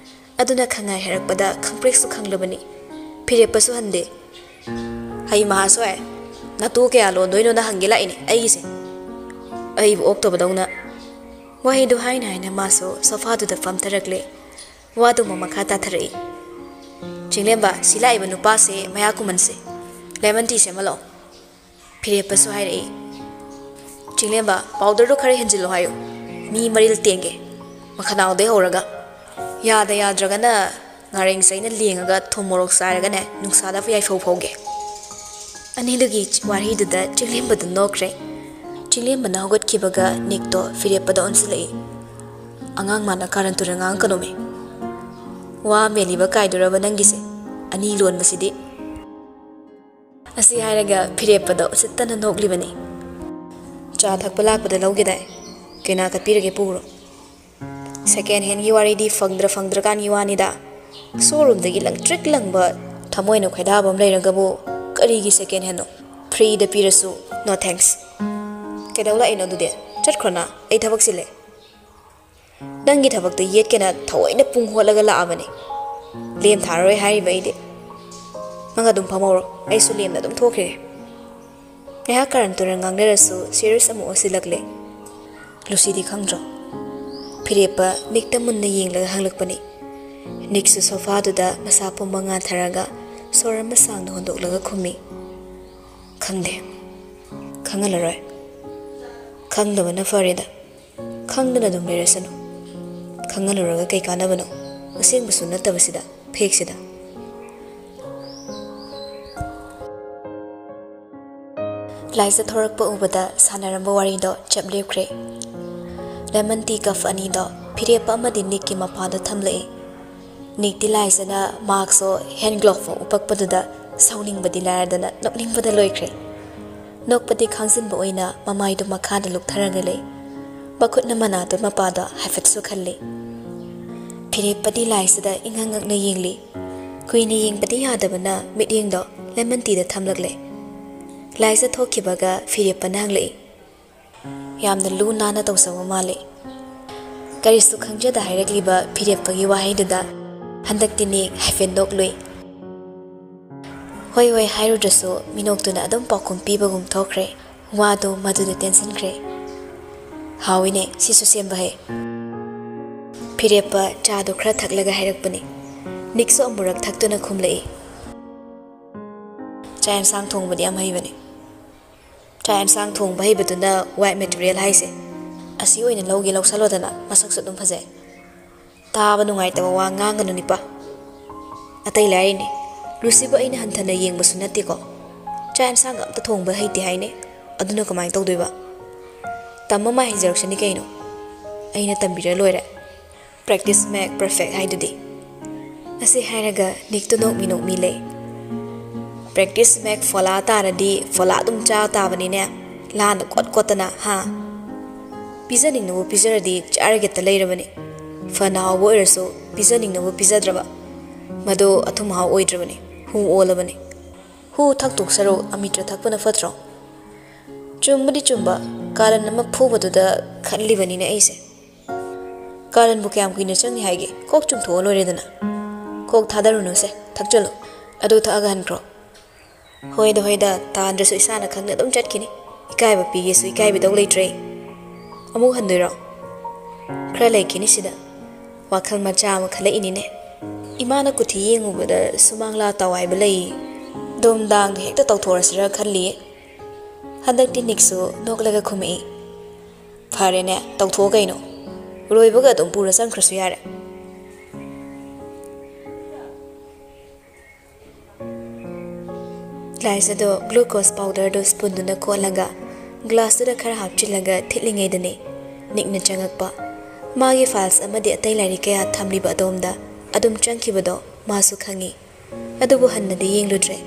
ꯑꯗꯨꯅ ꯈꯪꯉꯥꯏ ꯍꯥꯏꯔꯛꯄꯗ ꯈꯪꯄ꯭ꯔꯦꯛꯁꯨ ꯈꯪꯂꯕꯅꯤ꯫ ꯐꯤꯔꯦꯞꯄꯁꯨ ꯍꯟꯗꯦ꯫ "ꯍꯩ ꯃꯍꯥꯁꯣꯏ, ꯅꯇꯨ ꯀꯌꯥ ꯂꯣꯟꯗꯣꯏꯅꯣꯅ ꯍꯪꯒꯦ ꯂꯥꯛꯏꯅꯦ ꯑꯩꯒꯤꯁꯦ꯫" ꯑꯩꯕꯨ ꯑꯣꯛꯇꯕꯗꯧꯅ꯫ ꯋꯥꯍꯩꯗꯨ ꯍꯥꯏꯅ ꯍꯥꯏꯅ ꯃꯥꯁꯨ ꯁꯣꯐꯥꯗꯨꯗ ꯐꯝꯊꯔꯛꯂꯦ꯫ ꯋꯥꯗꯨꯃ ꯃꯈꯥ ꯇꯥꯊꯔꯛꯏ꯫ "ꯆꯤꯡꯂꯦꯝꯕ, ꯁꯤ ꯂꯥꯛꯏꯕ ꯅꯨꯄꯥꯁꯦ ꯃꯌꯥ ꯀꯨꯝꯍꯟꯁꯦ꯫ Lemon tea ꯁꯦꯝꯍꯜꯂꯛꯑꯣ꯫" ꯐꯤꯔꯦꯞꯄꯁꯨ ꯍꯥꯏꯔꯛꯏ꯫ "ꯆꯤꯡꯂꯦꯝꯕ, ꯄꯥꯎꯗꯔꯗꯣ ꯈꯔ ꯍꯦꯟꯖꯤꯜꯂꯣ ꯍꯥꯏꯌꯨ꯫ ꯃꯤ ꯃꯔꯤꯜ ꯇꯦꯡꯒꯦ꯫ ꯃꯈꯅꯥꯎꯗꯩ ꯍꯧꯔꯒ꯫ ꯌꯥꯗ ꯌꯥꯗ꯭ꯔꯒꯅ ꯉꯥꯔꯦꯡ ꯆꯩꯅ ꯂꯦꯡꯉꯒ ꯊꯨꯝ ꯃꯣꯔꯣꯛ ꯆꯥꯏꯔꯒꯅꯦ, ꯅꯨꯡꯁꯥꯗ ꯌꯥꯏꯐꯧ ꯐꯧꯒꯦ꯫" ꯑꯅꯤꯗꯨꯒꯤ ꯋꯥꯍꯩꯗꯨꯗ ꯆꯤꯡꯂꯦꯝꯕꯗꯨ ꯅꯣꯛꯈ꯭ꯔꯦ꯫ ꯆꯤꯡꯂꯦꯝꯕꯅ ꯍꯧꯒꯠꯈꯤꯕꯒ ꯅꯤꯛꯇꯣ ꯐꯤꯔꯦꯞꯄꯗ ꯑꯣꯟꯁꯤꯜꯂꯛꯏ꯫ "ꯑꯉꯥꯡ ꯃꯥꯅ ꯀꯥꯔꯟ ꯇꯨꯔꯟ ꯉꯥꯡꯉꯛꯀꯅꯣꯃꯦ꯫ ꯋꯥ ꯃꯦꯜꯂꯤꯕ ꯀꯥꯏꯗꯣꯔꯕ ꯅꯪꯒꯤꯁꯦ꯫ ꯑꯅꯤ ꯂꯣꯟꯕꯁꯤꯗꯤ꯫" ꯑꯁꯤ ꯍꯥꯏꯔꯒ ꯐꯤꯔꯦꯞꯄꯗꯣ ꯎꯁꯤꯠꯇꯅ ꯅꯣꯛꯂꯤꯕꯅꯤ꯫ "ꯆꯥ ꯊꯛꯄ ꯂꯥꯛꯄꯗ ꯂꯧꯒꯦꯗꯥꯏ? ꯀꯩꯅꯥ ꯀꯠꯄꯤꯔꯒꯦ, ꯄꯨꯔꯣ꯫" ꯁꯦꯀꯦꯟ ꯍꯦꯟꯒꯤ ꯋꯥꯔꯤꯗꯤ ꯐꯪꯗ꯭ꯔ ꯐꯪꯗ꯭ꯔꯀꯥꯟꯒꯤ ꯋꯥꯅꯤꯗ꯫ ꯁꯣꯔꯨꯝꯗꯒꯤ ꯂꯪꯇ꯭ꯔꯤꯛ ꯂꯪꯕ ꯊꯃꯣꯏꯅ ꯈꯣꯏꯗꯥꯕ ꯑꯃ ꯂꯩꯔꯒꯕꯨ ꯀꯔꯤꯒꯤ ꯁꯦꯀꯦꯟ ꯍꯦꯟꯅꯣ? ꯐ꯭ꯔꯤꯗ ꯄꯤꯔꯁꯨ no thanks꯫ "ꯀꯩꯗꯧ ꯂꯥꯛꯏꯅꯣ ꯑꯗꯨꯗꯤ? ꯆꯠꯈ꯭ꯔꯣꯅ, ꯑꯩ ꯊꯕꯛ ꯆꯤꯜꯂꯦ꯫" "ꯅꯪꯒꯤ ꯊꯕꯛꯇꯣ ꯌꯦꯠꯀꯦꯅ ꯊꯑꯣꯏꯅ ꯄꯨꯡ ꯍꯣꯠꯂꯒ ꯂꯥꯛꯑꯕꯅꯦ꯫ ꯂꯦꯝ ꯊꯥꯔꯔꯣꯏ ꯍꯥꯏꯔꯤꯕ ꯑꯩꯗꯤ꯫ ꯅꯪ ꯑꯗꯨꯝ ꯐꯝꯍꯧꯔꯣ, ꯑꯩꯁꯨ ꯂꯦꯝꯅ ꯑꯗꯨꯝ ꯊꯣꯛꯈ꯭ꯔꯦ꯫" ꯉꯥꯏꯍꯥꯛ ꯀꯥꯔꯟ ꯇꯨꯔꯟ ꯉꯥꯡꯅꯔꯁꯨ ꯁꯤꯔꯤꯌꯁ ꯑꯃꯨꯛ ꯑꯣꯟꯁꯤꯜꯂꯛꯂꯦ꯫ ꯂꯨꯁꯤꯗꯤ ꯈꯪꯗ꯭ꯔꯣ? ꯐꯤꯔꯦꯞꯄ ꯅꯤꯛꯇ ꯃꯨꯟꯅ ꯌꯦꯡꯂꯒ ꯍꯪꯂꯛꯄꯅꯤ꯫ ꯅꯤꯛꯁꯨ ꯁꯣꯐꯥꯗꯨꯗ ꯃꯁꯥ ꯄꯨꯝꯕ ꯉꯥꯟꯊꯔꯒ ꯁꯣꯔ ꯑꯃ ꯁꯥꯡꯅ ꯍꯣꯟꯗꯣꯛꯂꯒ ꯈꯨꯝꯃꯤ꯫ "ꯈꯪꯗꯦ꯫ ꯈꯪꯍꯜꯂꯔꯣꯏ꯫ ꯈꯪꯗꯕꯅ ꯐꯔꯦꯗ꯫ ꯈꯪꯗꯅ ꯑꯗꯨꯝ ꯂꯩꯔꯁꯅꯨ꯫ ꯈꯪꯍꯜꯂꯨꯔꯒ ꯀꯩ ꯀꯥꯟꯅꯕꯅꯣ? ꯑꯁꯦꯡꯕꯁꯨ ꯅꯠꯇꯕꯁꯤꯗ, ꯐꯦꯛꯁꯤꯗ꯫" ꯂꯥꯏꯖ ꯊꯣꯔꯛꯄ ꯎꯕꯗ ꯁꯥꯟꯅꯔꯝꯕ ꯋꯥꯔꯤꯗꯣ ꯆꯞ ꯂꯦꯞꯈ꯭ꯔꯦ꯫ ꯂꯦꯃꯟ ꯇꯤ ꯀꯞ ꯑꯅꯤꯗꯣ ꯐꯤꯔꯦꯞꯄ ꯑꯃꯗꯤ ꯅꯤꯛꯀꯤ ꯃꯄꯥꯗ ꯊꯝꯂꯛꯏ꯫ ꯅꯤꯛꯇꯤ ꯂꯥꯏꯖꯅ ꯃꯥꯛꯁꯁꯨ ꯍꯦꯟ ꯒ꯭ꯂꯣꯞꯁꯨ ꯎꯞꯄꯛꯄꯗꯨꯗ ꯁꯥꯎꯅꯤꯡꯕꯗꯤ ꯂꯥꯏꯔꯗꯅ ꯅꯣꯛꯅꯤꯡꯕꯗ ꯂꯣꯏꯈ꯭ꯔꯦ꯫ ꯅꯣꯛꯄꯗꯤ ꯈꯥꯡꯖꯤꯟꯕ ꯑꯣꯏꯅ ꯃꯃꯥꯏꯗꯨ ꯃꯈꯥꯗ ꯂꯨꯞꯊꯔꯒ ꯂꯩ꯫ ꯃꯈꯨꯠꯅ ꯃꯅꯥꯇꯣꯟ ꯃꯄꯥꯗꯣ ꯍꯥꯏꯐꯦꯠꯁꯨ ꯈꯜꯂꯤ꯫ ꯐꯤꯔꯦꯞꯄꯗꯤ ꯂꯥꯏꯖꯗ ꯏꯉꯛ ꯉꯛꯅ ꯌꯦꯡꯂꯤ꯫ ꯀꯨꯏꯅ ꯌꯦꯡꯕꯗꯤ ꯌꯥꯗꯕꯅ ꯃꯤꯠꯌꯦꯡꯗꯣ ꯂꯦꯃꯟ ꯇꯤꯗ ꯊꯝꯂꯛꯂꯦ꯫ ꯂꯥꯏꯖ ꯊꯣꯛꯈꯤꯕꯒ ꯐꯤꯔꯦꯞꯄꯅ ꯍꯪꯂꯛꯏ꯫ ꯌꯥꯝꯅ ꯂꯨ ꯅꯥꯟꯅ ꯇꯧꯖꯕ ꯃꯥꯜꯂꯤ꯫ ꯀꯔꯤꯁꯨ ꯈꯪꯖꯗ ꯍꯥꯏꯔꯛꯂꯤꯕ ꯐꯤꯔꯦꯞꯄꯒꯤ ꯋꯥꯍꯩꯗꯨꯗ ꯍꯟꯗꯛꯇꯤ ꯅꯤꯛ ꯍꯥꯏꯐꯦꯠ ꯅꯣꯛꯂꯨꯏ꯫ ꯍꯣꯏ ꯍꯣꯏ ꯍꯥꯏꯔꯨꯗ꯭ꯔꯁꯨ ꯃꯤꯅꯣꯛꯇꯨꯅ ꯑꯗꯨꯝ ꯄꯥꯎꯈꯨꯝ ꯄꯤꯕꯒꯨꯝ ꯊꯣꯛꯈ꯭ꯔꯦ꯫ ꯋꯥꯗꯨ ꯃꯗꯨꯗ ꯇꯦꯟꯁꯤꯟꯈ꯭ꯔꯦ꯫ ꯍꯥꯎꯏꯅꯦ, ꯁꯤꯁꯨ ꯁꯦꯝꯕ ꯍꯩ꯫ ꯐꯤꯔꯦꯞꯄ ꯆꯥꯗꯨ ꯈꯔ ꯊꯛꯂꯒ ꯍꯥꯏꯔꯛꯄꯅꯤ꯫ ꯅꯤꯛꯁꯨ ꯑꯃꯨꯔꯛ ꯊꯛꯇꯨꯅ ꯈꯨꯝꯂꯛꯏ꯫ ꯆꯥꯛ ꯌꯦꯟꯁꯥꯡ ꯊꯣꯡꯕꯗꯤ ꯌꯥꯝ ꯍꯩꯕꯅꯤ꯫ ꯆꯥꯛ ꯌꯦꯟꯁꯥꯡ ꯊꯣꯡꯕ ꯍꯩꯕꯗꯨꯅ ꯋꯥꯏꯠ ꯃꯦꯇꯔꯤꯌꯦꯜ ꯍꯥꯏꯁꯦ꯫ ꯑꯁꯤ ꯑꯣꯏꯅ ꯂꯧꯒꯦ ꯂꯧꯁꯜꯂꯣꯗꯅ, ꯃꯁꯛꯁꯨ ꯑꯗꯨꯝ ꯐꯖꯩ꯫ ꯇꯥꯕ ꯅꯨꯡꯉꯥꯏꯇꯕ ꯋꯥ ꯉꯥꯡꯒꯅꯨ ꯅꯤꯄꯥ꯫ ꯑꯇꯩ ꯂꯥꯏꯔꯤꯅꯦ, ꯂꯨꯁꯤꯕꯨ ꯑꯩꯅ ꯍꯟꯊꯅ ꯌꯦꯡꯕꯁꯨ ꯅꯠꯇꯦꯀꯣ꯫ ꯆꯥꯛ ꯌꯦꯟꯁꯥꯡꯒ ꯑꯝꯇ ꯊꯣꯡꯕ ꯍꯩꯇꯦ ꯍꯥꯏꯅꯦ꯫ ꯑꯗꯨꯅ ꯀꯃꯥꯏꯅ ꯇꯧꯗꯣꯏꯕ? ꯇꯝꯃ ꯃꯥꯏ ꯍꯩꯖꯔꯛꯁꯅꯤ ꯀꯩꯅꯣ꯫ ꯑꯩꯅ ꯇꯝꯕꯤꯔ ꯂꯣꯏꯔꯦ꯫ Practice make perfect ꯍꯥꯏꯗꯨꯗꯤ꯫ ꯑꯁꯤ ꯍꯥꯏꯔꯒ ꯅꯤꯛꯇꯨ ꯅꯣꯛꯃꯤ ꯅꯣꯛꯃꯤ ꯂꯩ꯫ Practice make ꯐꯣꯂꯥ ꯇꯥꯔꯗꯤ ꯐꯣꯂꯥ ꯑꯗꯨꯝ ꯆꯥ ꯇꯥꯕꯅꯤꯅꯦ꯫ ꯂꯥꯟꯅ ꯀꯣꯠ ꯀꯣꯠꯇꯅ, ꯍꯥ? ꯄꯤꯖꯅꯤꯡꯅꯕꯨ ꯄꯤꯖꯔꯗꯤ ꯆꯥꯔꯒꯦꯇ ꯂꯩꯔꯕꯅꯤ꯫ ꯐꯅ ꯍꯥꯎꯕ ꯑꯣꯏꯔꯁꯨ ꯄꯤꯖꯅꯤꯡꯅꯕꯨ ꯄꯤꯖꯗ꯭ꯔꯕ꯫ ꯃꯗꯨ ꯑꯊꯨꯝ ꯑꯍꯥꯎ ꯑꯣꯏꯗ꯭ꯔꯕꯅꯤ꯫ ꯍꯨ ꯑꯣꯜꯂꯕꯅꯤ꯫ ꯍꯨ ꯊꯛꯇꯣꯛ ꯁꯔꯨꯛ ꯑꯃꯤꯇ꯭ꯔ ꯊꯛꯄꯅ ꯐꯠꯇ꯭ꯔꯣ? ꯆꯨꯝꯕꯨꯗꯤ ꯆꯨꯝꯕ, ꯀꯥꯔꯟ ꯑꯃ ꯐꯨꯕꯗꯨꯗ ꯈꯜꯂꯤꯕꯅꯤꯅꯦ ꯑꯩꯁꯦ꯫ ꯀꯥꯔꯟꯕꯨ ꯀꯌꯥꯝ ꯀꯨꯏꯅ ꯆꯪꯅꯤ ꯍꯥꯏꯒꯦ? ꯀꯣꯛ ꯆꯨꯝꯊꯣꯛꯑ ꯂꯣꯏꯔꯦꯗꯅ꯫ ꯀꯣꯛ ꯊꯥꯗꯔꯨꯅꯨꯁꯦ, ꯊꯛꯆꯜꯂꯨ꯫ ꯑꯗꯨ ꯊꯛꯑꯒ ꯍꯟꯈ꯭ꯔꯣ꯫ ꯍꯣꯏꯗ ꯍꯣꯏꯗ, ꯇꯥꯟꯗ꯭ꯔꯁꯨ ꯏꯁꯥꯅ ꯈꯪꯅ ꯑꯗꯨꯝ ꯆꯠꯈꯤꯅꯤ꯫ ꯏꯀꯥꯏꯕ ꯄꯤꯒꯦꯁꯨ ꯏꯀꯥꯏꯕꯤꯗꯧ ꯂꯩꯇ꯭ꯔꯦ꯫ ꯑꯃꯨꯛ ꯍꯟꯗꯣꯏꯔꯣ? ꯈꯔ ꯂꯩꯈꯤꯅꯤ ꯁꯤꯗ꯫ ꯋꯥꯈꯜ ꯃꯆꯥ ꯑꯃ ꯈꯜꯂꯛꯏꯅꯤꯅꯦ꯫ ꯏꯃꯥꯅ ꯀꯨꯊꯤ ꯌꯦꯡꯉꯨꯕꯗ ꯁꯨꯃꯥꯡꯂꯥ ꯇꯧ ꯍꯥꯏꯕ ꯂꯩ꯫ ꯗꯨꯝꯗꯥꯡꯗ ꯍꯦꯛꯇ ꯇꯧꯊꯣꯔꯁꯤꯔ ꯈꯜꯂꯤꯌꯦ꯫ ꯍꯟꯗꯛꯇꯤ ꯅꯤꯛꯁꯨ ꯅꯣꯛꯂꯒ ꯈꯨꯝꯃꯛꯏ꯫ ꯐꯔꯦꯅꯦ, ꯇꯧꯊꯣꯛꯑꯣ ꯀꯩꯅꯣ꯫ ꯂꯣꯏꯕꯒ ꯑꯗꯨꯝ ꯄꯨꯔ ꯆꯪꯈ꯭ꯔꯁꯨ ꯌꯥꯔꯦ꯫ ꯂꯥꯏꯁ ꯑꯗꯣ ꯒ꯭ꯂꯨꯀꯣꯁ ꯄꯥꯎꯗꯔꯗꯣ ꯁ꯭ꯄꯨꯟꯗꯨꯅ ꯀꯣꯠꯂꯒ ꯒ꯭ꯂꯥꯁꯇꯨꯗ ꯈꯔ ꯍꯥꯞꯆꯤꯜꯂꯒ ꯊꯤꯠꯂꯤꯉꯩꯗꯅꯦ ꯅꯤꯛꯅ ꯆꯪꯉꯛꯄ꯫ ꯃꯥꯒꯤ ꯐꯥꯏꯜꯁ ꯑꯃꯗꯤ ꯑꯇꯩ ꯂꯥꯏꯔꯤꯛ ꯀꯌꯥ ꯊꯝꯂꯤꯕ ꯑꯗꯣꯝꯗ ꯑꯗꯨꯝ ꯆꯪꯈꯤꯕꯗꯣ ꯃꯥꯁꯨ ꯈꯪꯉꯤ꯫ ꯑꯗꯨꯕꯨ ꯍꯟꯅꯗꯤ ꯌꯦꯡꯂꯨꯗ꯭ꯔꯦ꯫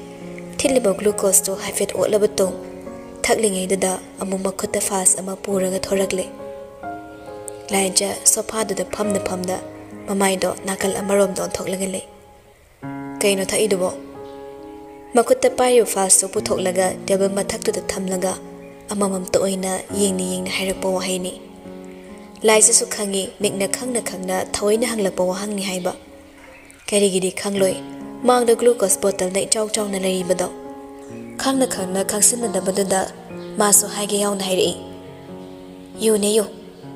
ꯊꯤꯠꯂꯤꯕ ꯒ꯭ꯂꯨꯀꯣꯁꯇꯣ ꯍꯥꯏꯐꯦꯠ ꯑꯣꯠꯂꯕ ꯇꯨꯡ ꯊꯛꯂꯤꯉꯩꯗꯨꯗ ꯑꯃꯨꯛ ꯃꯈꯨꯠꯇ ꯐꯥꯁ ꯑꯃ ꯄꯨꯔꯒ ꯊꯣꯔꯛꯂꯦ꯫ ꯂꯥꯏꯖ ꯁꯣꯐꯥꯗꯨꯗ ꯐꯝꯅ ꯐꯝꯅ ꯃꯃꯥꯏꯗꯣ ꯅꯥꯀꯜ ꯑꯃꯔꯣꯝꯗ ꯑꯣꯟꯊꯣꯛꯂꯒ ꯂꯩ꯫ "ꯀꯩꯅꯣ ꯊꯛꯏꯗꯨꯕꯣ?" ꯃꯈꯨꯠꯇ ꯄꯥꯏꯔꯤꯕ ꯐꯥꯁꯇꯨ ꯄꯨꯊꯣꯛꯂꯒ ꯇꯦꯕꯜ ꯃꯊꯛꯇꯨꯗ ꯊꯝꯂꯒ ꯑꯃꯃꯝꯇ ꯑꯣꯏꯅ ꯌꯦꯡꯅ ꯌꯦꯡꯅ ꯍꯥꯏꯔꯛꯄ ꯋꯥꯍꯩꯅꯤ꯫ ꯂꯥꯏꯖꯁꯨ ꯈꯪꯉꯤ, ꯃꯤꯛꯅ ꯈꯪꯅ ꯈꯪꯅ ꯊꯑꯣꯏꯅ ꯍꯪꯂꯛꯄ ꯋꯥꯍꯪꯅꯤ ꯍꯥꯏꯕ꯫ ꯀꯔꯤꯒꯤꯗꯤ ꯈꯪꯂꯣꯏ? ꯃꯥꯡꯗ ꯒ꯭ꯂꯨꯀꯣꯁ ꯕꯣꯇꯜꯅ ꯏꯆꯥꯎ ꯆꯥꯎꯅ ꯂꯩꯔꯤꯕꯗꯣ꯫ ꯈꯪꯅ ꯈꯪꯅ ꯈꯪꯁꯤꯟꯅꯗꯕꯗꯨꯗ ꯃꯥꯁꯨ ꯍꯥꯏꯒꯦ ꯌꯥꯎꯅ ꯍꯥꯏꯔꯛꯏ, "ꯌꯨꯅꯦ ꯌꯨ,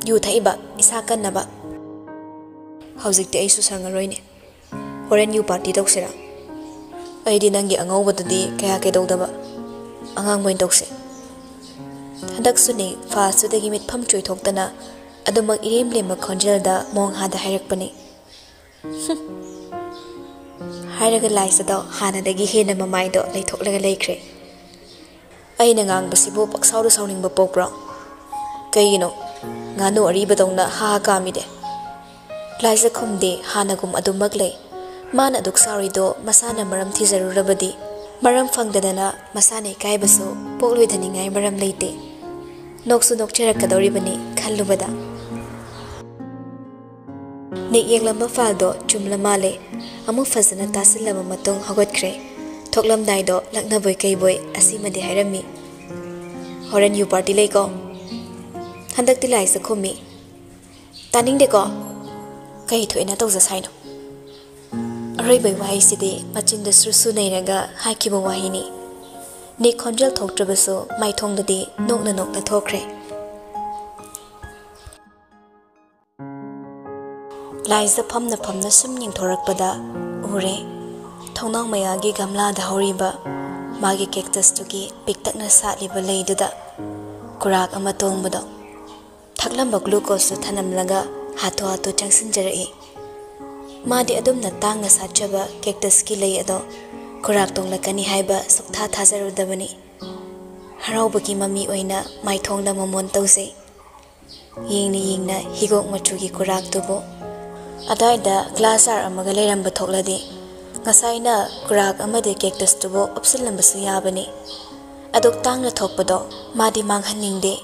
ꯌꯨ ꯊꯛꯏꯕ, ꯏꯁꯥ ꯀꯟꯅꯕ꯫ ꯍꯧꯖꯤꯛꯇꯤ ꯑꯩꯁꯨ ꯁꯪꯉꯔꯣꯏꯅꯦ꯫ ꯍꯣꯔꯦꯟ ꯌꯨ ꯄꯥꯔꯇꯤ ꯇꯧꯁꯤꯔꯥ? ꯑꯩꯗꯤ ꯅꯪꯒꯤ ꯑꯉꯧꯕꯗꯨꯗꯤ ꯀꯌꯥ ꯀꯩꯗꯧꯗꯕ꯫ ꯑꯉꯥꯡꯕ ꯑꯣꯏꯅ ꯇꯧꯁꯦ꯫" ꯍꯟꯗꯛꯁꯨꯅꯦ ꯐꯥꯁꯇꯨꯗꯒꯤ ꯃꯤꯠꯐꯝ ꯆꯣꯏꯊꯣꯛꯇꯅ ꯑꯗꯨꯃꯛ ꯏꯔꯦꯝ ꯂꯦꯝꯕ ꯈꯣꯟꯖꯦꯜꯗ ꯃꯣꯡꯍꯥꯗ ꯍꯥꯏꯔꯛꯄꯅꯤ꯫ ꯍꯥꯏꯔꯒ ꯂꯥꯏꯁ ꯑꯗꯣ ꯍꯥꯟꯅꯗꯒꯤ ꯍꯦꯟꯅ ꯃꯃꯥꯏꯗꯣ ꯂꯩꯊꯣꯛꯂꯒ ꯂꯩꯈ꯭ꯔꯦ꯫ "ꯑꯩꯅ ꯉꯥꯡꯕꯁꯤꯕꯨ ꯄꯛꯁꯥꯎꯗ ꯁꯥꯎꯅꯤꯡꯕ ꯄꯣꯛꯄ꯭ꯔꯣ? ꯀꯩꯒꯤꯅꯣ? ꯉꯥꯅꯨ ꯑꯔꯤꯕꯗꯧꯅ ꯍꯥ ꯍꯥ ꯀꯥꯝꯃꯤꯗꯦ?" ꯂꯥꯏꯖ ꯈꯨꯝꯗꯦ, ꯍꯥꯟꯅꯒꯨꯝ ꯑꯗꯨꯃꯛ ꯂꯩ꯫ ꯃꯥꯅ ꯑꯗꯨꯛ ꯁꯥꯎꯔꯤꯗꯣ ꯃꯁꯥꯅ ꯃꯔꯝ ꯊꯤꯖꯔꯨꯔꯕꯗꯤ ꯃꯔꯝ ꯐꯪꯗꯗꯅ ꯃꯁꯥꯅ ꯏꯀꯥꯏꯕꯁꯨ ꯄꯣꯛꯂꯣꯏꯗꯅꯤꯡꯉꯥꯏ ꯃꯔꯝ ꯂꯩꯇꯦ꯫ ꯅꯣꯛꯁꯨ ꯅꯣꯛꯆꯔꯛꯀꯗꯧꯔꯤꯕꯅꯤ ꯈꯜꯂꯨꯕꯗ꯫ ꯅꯤꯛ ꯌꯦꯡꯂꯝꯕ ꯐꯥꯜꯗꯣ ꯆꯨꯝꯂ ꯃꯥꯜꯂꯦ꯫ ꯑꯃꯨꯛ ꯐꯖꯅ ꯇꯥꯁꯤꯜꯂꯕ ꯃꯇꯨꯡ ꯍꯧꯒꯠꯈ꯭ꯔꯦ꯫ ꯊꯣꯛꯂꯝꯗꯥꯏꯗꯣ ꯂꯛꯅꯕꯣꯏ ꯀꯩꯕꯣꯏ ꯑꯁꯤꯃꯗꯤ ꯍꯥꯏꯔꯝꯃꯤ, "ꯍꯣꯔꯦꯟ ꯌꯨ ꯄꯥꯔꯇꯤ ꯂꯩꯀꯣ꯫" ꯍꯟꯗꯛꯇꯤ ꯂꯥꯏꯁ ꯈꯨꯝꯃꯤ, "ꯇꯥꯅꯤꯡꯗꯦꯀꯣ꯫ ꯀꯩ ꯊꯣꯛꯑꯦꯅ ꯇꯧꯖꯁ ꯍꯥꯏꯅꯣ?" ꯑꯔꯣꯏꯕꯩ ꯋꯥꯍꯩꯁꯤꯗꯤ ꯃꯆꯤꯟꯗ ꯁ꯭ꯔꯨ ꯁ꯭ꯔꯨ ꯅꯩꯔꯒ ꯍꯥꯏꯈꯤꯕ ꯋꯥꯍꯩꯅꯤ꯫ ꯅꯤꯛ ꯈꯣꯟꯖꯦꯜ ꯊꯣꯛꯇ꯭ꯔꯕꯁꯨ ꯃꯥꯏꯊꯣꯡꯗꯗꯤ ꯅꯣꯛꯅ ꯅꯣꯛꯅ ꯊꯣꯛꯈ꯭ꯔꯦ꯫ ꯂꯥꯏꯖ ꯐꯝꯅ ꯐꯝꯅ ꯁꯨꯝ ꯌꯦꯡꯊꯣꯔꯛꯄꯗ ꯎꯔꯦ, ꯊꯣꯡꯅꯥꯎ ꯃꯌꯥꯒꯤ ꯒꯝꯂꯥꯗ ꯍꯧꯔꯤꯕ ꯃꯥꯒꯤ ꯀꯦꯛꯇꯁꯇꯨꯒꯤ ꯄꯤꯛꯇꯛꯅ ꯁꯥꯠꯂꯤꯕ ꯂꯩꯗꯨꯗ ꯀꯨꯔꯥꯛ ꯑꯃ ꯇꯣꯡꯕꯗꯣ꯫ ꯊꯛꯂꯝꯕ ꯒ꯭ꯂꯨꯀꯣꯁꯇꯨ ꯊꯅꯝꯂꯒ ꯍꯥꯊꯨ ꯍꯥꯊꯨ ꯆꯪꯁꯤꯟꯖꯔꯛꯏ꯫ ꯃꯥꯗꯤ ꯑꯗꯨꯝꯅ ꯇꯥꯡꯅ ꯁꯥꯠꯆꯕ ꯀꯦꯛꯇꯁꯀꯤ ꯂꯩ ꯑꯗꯣ ꯀꯨꯔꯥꯛ ꯇꯣꯡꯂꯛꯀꯅꯤ ꯍꯥꯏꯕ ꯁꯨꯛꯊꯥ ꯊꯥꯖꯔꯨꯗꯕꯅꯤ꯫ ꯍꯔꯥꯎꯕꯒꯤ ꯃꯃꯤ ꯑꯣꯏꯅ ꯃꯥꯏꯊꯣꯡꯗ ꯃꯣꯃꯣꯟ ꯇꯧꯖꯩ꯫ ꯌꯦꯡꯅ ꯌꯦꯡꯅ ꯍꯤꯒꯣꯛ ꯃꯆꯨꯒꯤ ꯀꯨꯔꯥꯛꯇꯨꯕꯨ꯫ ꯑꯗꯥꯏꯗ ꯒ꯭ꯂꯥꯁ ꯖꯥꯔ ꯑꯃꯒ ꯂꯩꯔꯝꯕ ꯊꯣꯛꯂꯗꯤ, ꯉꯁꯥꯏꯅ ꯀꯨꯔꯥꯛ ꯑꯃꯗꯤ ꯀꯦꯛꯇꯁꯇꯨꯕꯨ ꯎꯞꯁꯤꯜꯂꯝꯕꯁꯨ ꯌꯥꯕꯅꯤ꯫ ꯑꯗꯨꯛ ꯇꯥꯡꯅ ꯊꯣꯛꯄꯗꯣ ꯃꯥꯗꯤ ꯃꯥꯡꯍꯟꯅꯤꯡꯗꯦ꯫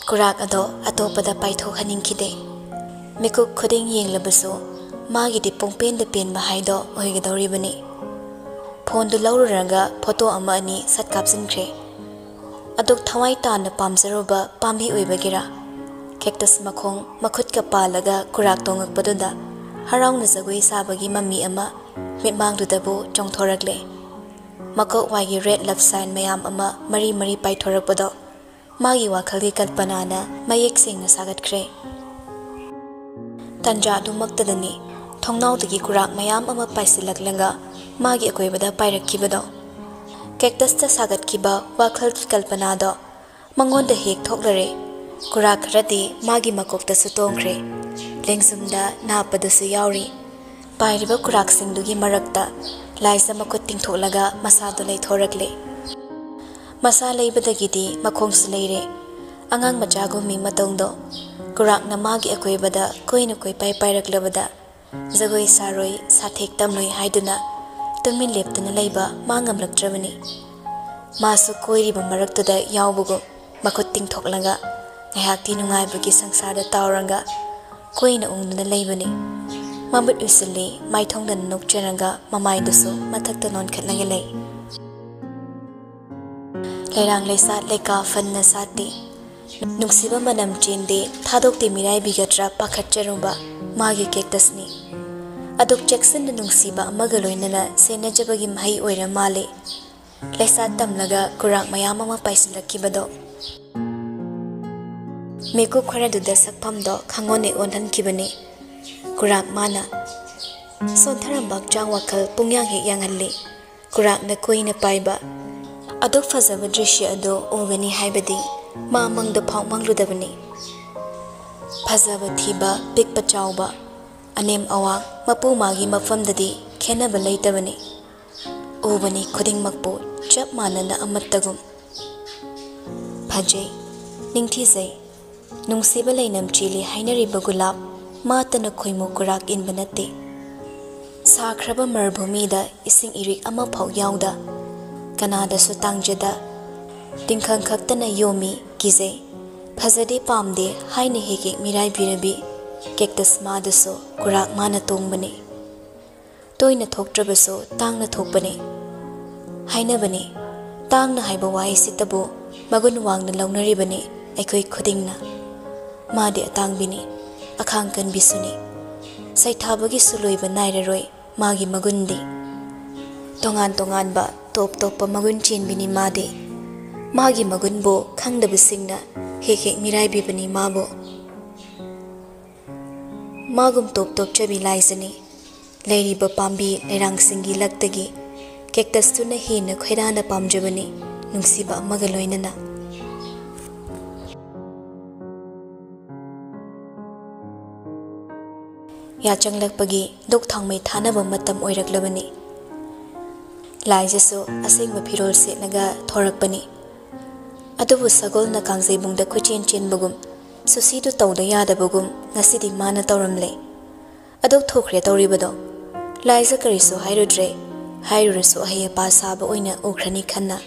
ꯀꯨꯔꯥꯛ ꯑꯗꯣ ꯑꯇꯣꯞꯄꯗ ꯄꯥꯏꯊꯣꯛꯍꯟꯅꯤꯡꯈꯤꯗꯦ꯫ ꯃꯤꯀꯨꯞ ꯈꯨꯗꯤꯡ ꯌꯦꯡꯂꯕꯁꯨ ꯃꯥꯒꯤꯗꯤ ꯄꯨꯡꯄꯦꯟꯗ ꯄꯦꯟꯕ ꯍꯥꯏꯗꯣ ꯑꯣꯏꯒꯗꯧꯔꯤꯕꯅꯤ꯫ ꯐꯣꯟꯗꯨ ꯂꯧꯔꯨꯔꯒ ꯐꯣꯇꯣ ꯑꯃ ꯑꯅꯤ ꯁꯠ ꯀꯥꯞꯁꯤꯟꯈ꯭ꯔꯦ꯫ ꯑꯗꯨꯛ ꯊꯋꯥꯏ ꯇꯥꯅ ꯄꯥꯝꯖꯔꯨꯕ ꯄꯥꯝꯕꯤ ꯑꯣꯏꯕꯒꯤꯔꯥ, ꯀꯦꯛꯇꯁ ꯃꯈꯣꯡ ꯃꯈꯨꯠꯀ ꯄꯥꯜꯂꯒ ꯀꯨꯔꯥꯛ ꯇꯣꯡꯉꯛꯄꯗꯨꯗ ꯍꯔꯥꯎꯅ ꯖꯒꯣꯏ ꯁꯥꯕꯒꯤ ꯃꯃꯤ ꯑꯃ ꯃꯤꯠꯃꯥꯡꯗꯨꯗꯕꯨ ꯆꯣꯡꯊꯣꯔꯛꯂꯦ꯫ ꯃꯀꯣꯛ ꯋꯥꯏꯒꯤ ꯔꯦꯗ ꯂꯚ ꯁꯥꯏꯟ ꯃꯌꯥꯝ ꯑꯃ ꯃꯔꯤ ꯃꯔꯤ ꯄꯥꯏꯊꯣꯔꯛꯄꯗꯣ ꯃꯥꯒꯤ ꯋꯥꯈꯜꯒꯤ ꯀꯜꯄꯅꯥꯅ ꯃꯌꯦꯛ ꯁꯦꯡꯅ ꯁꯥꯒꯠꯈ꯭ꯔꯦ꯫ ꯇꯟꯖꯥ ꯑꯗꯨꯃꯛꯇꯗꯅꯤ ꯊꯣꯡꯅꯥꯎꯗꯒꯤ ꯀꯨꯔꯥꯛ ꯃꯌꯥꯝ ꯑꯃ ꯄꯥꯏꯁꯤꯜꯂꯛꯂꯒ ꯃꯥꯒꯤ ꯑꯀꯣꯏꯕꯗ ꯄꯥꯏꯔꯛꯈꯤꯕꯗꯣ꯫ ꯀꯦꯛꯇꯁꯇ ꯁꯥꯒꯠꯈꯤꯕ ꯋꯥꯈꯜꯒꯤ ꯀꯜꯄꯅꯥꯗꯣ ꯃꯉꯣꯟꯗ ꯍꯦꯛ ꯊꯣꯛꯂꯔꯦ꯫ ꯀꯨꯔꯥꯛ ꯈꯔꯗꯤ ꯃꯥꯒꯤ ꯃꯀꯣꯛꯇꯁꯨ ꯇꯣꯡꯈ꯭ꯔꯦ꯫ ꯂꯦꯡꯖꯨꯝꯗ ꯅꯥꯞꯄꯗꯁꯨ ꯌꯥꯎꯔꯤ꯫ ꯄꯥꯏꯔꯤꯕ ꯀꯨꯔꯥꯛꯁꯤꯡꯗꯨꯒꯤ ꯃꯔꯛꯇ ꯂꯥꯏꯖ ꯃꯈꯨꯠ ꯇꯤꯡꯊꯣꯛꯂꯒ ꯃꯁꯥꯗꯣ ꯂꯩꯊꯣꯔꯛꯂꯦ꯫ ꯃꯁꯥ ꯂꯩꯕꯗꯒꯤꯗꯤ ꯃꯈꯣꯡꯁꯨ ꯂꯩꯔꯦ꯫ ꯑꯉꯥꯡ ꯃꯆꯥꯒꯨꯝꯃꯤ ꯃꯇꯧꯗꯣ꯫ ꯀꯨꯔꯥꯛꯅ ꯃꯥꯒꯤ ꯑꯀꯣꯏꯕꯗ ꯀꯣꯏꯅ ꯀꯣꯏꯄꯥꯏ ꯄꯥꯏꯔꯛꯂꯕꯗ ꯖꯒꯣꯏ ꯁꯥꯔꯣꯏ, ꯁꯥꯊꯦꯛ ꯇꯝꯂꯣꯏ ꯍꯥꯏꯗꯨꯅ ꯇꯨꯃꯤꯟ ꯂꯦꯞꯇꯨꯅ ꯂꯩꯕ ꯃꯥ ꯉꯝꯂꯛꯇ꯭ꯔꯕꯅꯤ꯫ ꯃꯥꯁꯨ ꯀꯣꯏꯔꯤꯕ ꯃꯔꯛꯇꯨꯗ ꯌꯥꯎꯕꯒꯨꯝ ꯃꯈꯨꯠ ꯇꯤꯡꯊꯣꯛꯂꯒ ꯉꯥꯏꯍꯥꯛꯇꯤ ꯅꯨꯡꯉꯥꯏꯕꯒꯤ ꯁꯪꯁꯥꯔꯗ ꯇꯥꯎꯔꯒ ꯀꯣꯏꯅ ꯎꯪꯗꯨꯅ ꯂꯩꯕꯅꯤ꯫ ꯃꯃꯤꯠ ꯎꯏꯁꯤꯜꯂꯤ, ꯃꯥꯏꯊꯣꯡꯗꯅ ꯅꯣꯛꯆꯔꯒ ꯃꯃꯥꯏꯗꯨꯁꯨ ꯃꯊꯛꯇ ꯅꯣꯟꯈꯠꯂꯒ ꯂꯩ꯫ ꯂꯩꯔꯥꯡ ꯂꯩꯁꯥꯠ ꯂꯩꯀꯥ ꯐꯟꯅ ꯁꯥꯠꯇꯦ꯫ ꯅꯨꯡꯁꯤꯕ ꯃꯅꯝ ꯆꯦꯟꯗꯦ, ꯊꯥꯗꯣꯛꯇꯦ ꯃꯤꯔꯥꯏꯕꯤꯒꯗ꯭ꯔꯥ ꯄꯥꯈꯠꯆꯔꯨꯕ ꯃꯥꯒꯤ ꯀꯦꯛꯇꯁꯅꯤ꯫ ꯑꯗꯨꯛ ꯆꯦꯛꯁꯤꯟꯅ ꯅꯨꯡꯁꯤꯕ ꯑꯃꯒ ꯂꯣꯏꯅꯅ ꯁꯦꯟꯅꯖꯕꯒꯤ ꯃꯍꯩ ꯑꯣꯏꯔ ꯃꯥꯜꯂꯦ꯫ ꯂꯩꯁꯥꯠ ꯇꯝꯂꯒ ꯀꯨꯔꯥꯛ ꯃꯌꯥꯝ ꯑꯃ ꯄꯥꯏꯁꯤꯜꯂꯛꯈꯤꯕꯗꯣ꯫ ꯃꯤꯀꯨꯞ ꯈꯔꯗꯨꯗ ꯁꯛꯐꯝꯗꯣ ꯈꯪꯑꯣꯟ ꯍꯦꯛ ꯑꯣꯟꯍꯟꯈꯤꯕꯅꯤ꯫ ꯀꯨꯔꯥꯛ ꯃꯥꯅ ꯁꯣꯟꯊꯔꯝꯕ ꯍꯛꯆꯥꯡ ꯋꯥꯈꯜ ꯄꯨꯡꯌꯥꯡ ꯍꯦꯛ ꯌꯥꯡꯍꯜꯂꯤ꯫ ꯀꯨꯔꯥꯛꯅ ꯀꯨꯏꯅ ꯄꯥꯏꯕ꯫ ꯑꯗꯨꯛ ꯐꯖꯕ ꯗ꯭ꯔꯤꯁ꯭ꯌ ꯑꯗꯨ ꯎꯒꯅꯤ ꯍꯥꯏꯕꯗꯤ ꯃꯥ ꯃꯪꯗ ꯐꯥꯎ ꯃꯪꯂꯨꯗꯕꯅꯤ꯫ ꯐꯖꯕ ꯊꯤꯕ, ꯄꯤꯛꯄ ꯆꯥꯎꯕ, ꯑꯅꯦꯝ ꯑꯋꯥꯡ, ꯃꯄꯨ ꯃꯥꯒꯤ ꯃꯐꯝꯗꯗꯤ ꯈꯦꯟꯅꯕ ꯂꯩꯇꯕꯅꯤ꯫ ꯎꯕꯅꯤ ꯈꯨꯗꯤꯡꯃꯛꯄꯨ ꯆꯞ ꯃꯥꯟꯅꯅ ꯑꯃꯠꯇꯒꯨꯝ꯫ ꯐꯖꯩ, ꯅꯤꯡꯊꯤꯖꯩ, ꯅꯨꯡꯁꯤꯕ ꯂꯩꯅꯝ ꯆꯦꯜꯂꯤ ꯍꯥꯏꯅꯔꯤꯕ ꯒꯨꯂꯥꯞ ꯃꯥꯇꯅ ꯈꯣꯏꯃꯨ ꯀꯨꯔꯥꯛ ꯏꯟꯕ ꯅꯠꯇꯦ꯫ ꯁꯥꯈ꯭ꯔꯕ ꯃꯔꯚꯨꯃꯤꯗ ꯏꯁꯤꯡ ꯏꯔꯤꯛ ꯑꯃꯐꯥꯎ ꯌꯥꯎꯗ, ꯀꯅꯥꯗꯁꯨ ꯇꯥꯡꯖꯗ, ꯇꯤꯡꯈꯪ ꯈꯛꯇꯅ ꯌꯣꯝꯃꯤ꯫ ꯀꯤꯖꯩ, ꯐꯖꯗꯦ, ꯄꯥꯝꯗꯦ ꯍꯥꯏꯅ ꯍꯦꯛ ꯍꯦꯛ ꯃꯤꯔꯥꯏꯕꯤꯔꯕꯤ ꯀꯦꯛꯇꯁ ꯃꯥꯗꯁꯨ ꯀꯨꯔꯥꯛ ꯃꯥꯅ ꯇꯣꯡꯕꯅꯤ꯫ ꯇꯣꯏꯅ ꯊꯣꯛꯇ꯭ꯔꯕꯁꯨ ꯇꯥꯡꯅ ꯊꯣꯛꯄꯅꯤ꯫ ꯍꯥꯏꯅꯕꯅꯤ, ꯇꯥꯡꯅ ꯍꯥꯏꯕ ꯋꯥꯍꯩꯁꯤꯇꯕꯨ ꯃꯒꯨꯟ ꯋꯥꯡꯅ ꯂꯧꯅꯔꯤꯕꯅꯤ ꯑꯩꯈꯣꯏ ꯈꯨꯗꯤꯡꯅ꯫ ꯃꯥꯗꯤ ꯑꯇꯥꯡꯕꯤꯅꯤ, ꯑꯈꯥꯡ ꯀꯟꯕꯤꯁꯨꯅꯤ꯫ ꯁꯩꯊꯥꯕꯒꯤꯁꯨ ꯂꯣꯏꯕ ꯅꯥꯏꯔꯔꯣꯏ ꯃꯥꯒꯤ ꯃꯒꯨꯟꯗꯤ꯫ ꯇꯣꯉꯥꯟ ꯇꯣꯉꯥꯟꯕ ꯇꯣꯞ ꯇꯣꯞꯄ ꯃꯒꯨꯟ ꯆꯦꯟꯕꯤꯅꯤ ꯃꯥꯗꯤ꯫ ꯃꯥꯒꯤ ꯃꯒꯨꯟꯕꯨ ꯈꯪꯗꯕꯁꯤꯡꯅ ꯍꯦꯛ ꯍꯦꯛ ꯃꯤꯔꯥꯏꯕꯤꯕꯅꯤ ꯃꯥꯕꯨ꯫ ꯃꯥꯒꯨꯝ ꯇꯣꯞ ꯇꯣꯞꯆꯕꯤ ꯂꯥꯏꯖꯅꯤ꯫ ꯂꯩꯔꯤꯕ ꯄꯥꯝꯕꯤ ꯂꯩꯔꯥꯡꯁꯤꯡꯒꯤ ꯂꯛꯇꯒꯤ ꯀꯦꯛꯇꯁꯇꯨꯅ ꯍꯦꯟꯅ ꯈꯣꯏꯗꯥꯅ ꯄꯥꯝꯖꯕꯅꯤ, ꯅꯨꯡꯁꯤꯕ ꯑꯃꯒ ꯂꯣꯏꯅꯅ꯫ ꯌꯥꯆꯪꯂꯛꯄꯒꯤ ꯗꯨꯛ ꯊꯥꯎꯃꯩ ꯊꯥꯅꯕ ꯃꯇꯝ ꯑꯣꯏꯔꯛꯂꯕꯅꯤ꯫ ꯂꯥꯏꯖꯁꯨ ꯑꯁꯦꯡꯕ ꯐꯤꯔꯣꯜ ꯁꯦꯠꯂꯒ ꯊꯣꯔꯛꯄꯅꯤ꯫ ꯑꯗꯨꯕꯨ ꯁꯒꯣꯜꯅ ꯀꯥꯡꯖꯩꯕꯨꯡꯗ ꯀꯣꯏꯆꯦꯟ ꯆꯦꯟꯕꯒꯨꯝ, ꯁꯨꯁꯤꯗꯨ ꯇꯧꯗ ꯌꯥꯗꯕꯒꯨꯝ ꯉꯁꯤꯗꯤ ꯃꯥꯅ ꯇꯧꯔꯝꯂꯦ꯫ ꯑꯗꯨꯛ ꯊꯨꯈ꯭ꯔꯦ ꯇꯧꯔꯤꯕꯗꯣ꯫ ꯂꯥꯏꯖ ꯀꯔꯤꯁꯨ ꯍꯥꯏꯔꯨꯗ꯭ꯔꯦ꯫ ꯍꯥꯏꯔꯨꯔꯁꯨ ꯑꯍꯩ ꯑꯄꯥ ꯁꯥꯕ ꯑꯣꯏꯅ ꯎꯈ꯭ꯔꯅꯤ ꯈꯟꯅ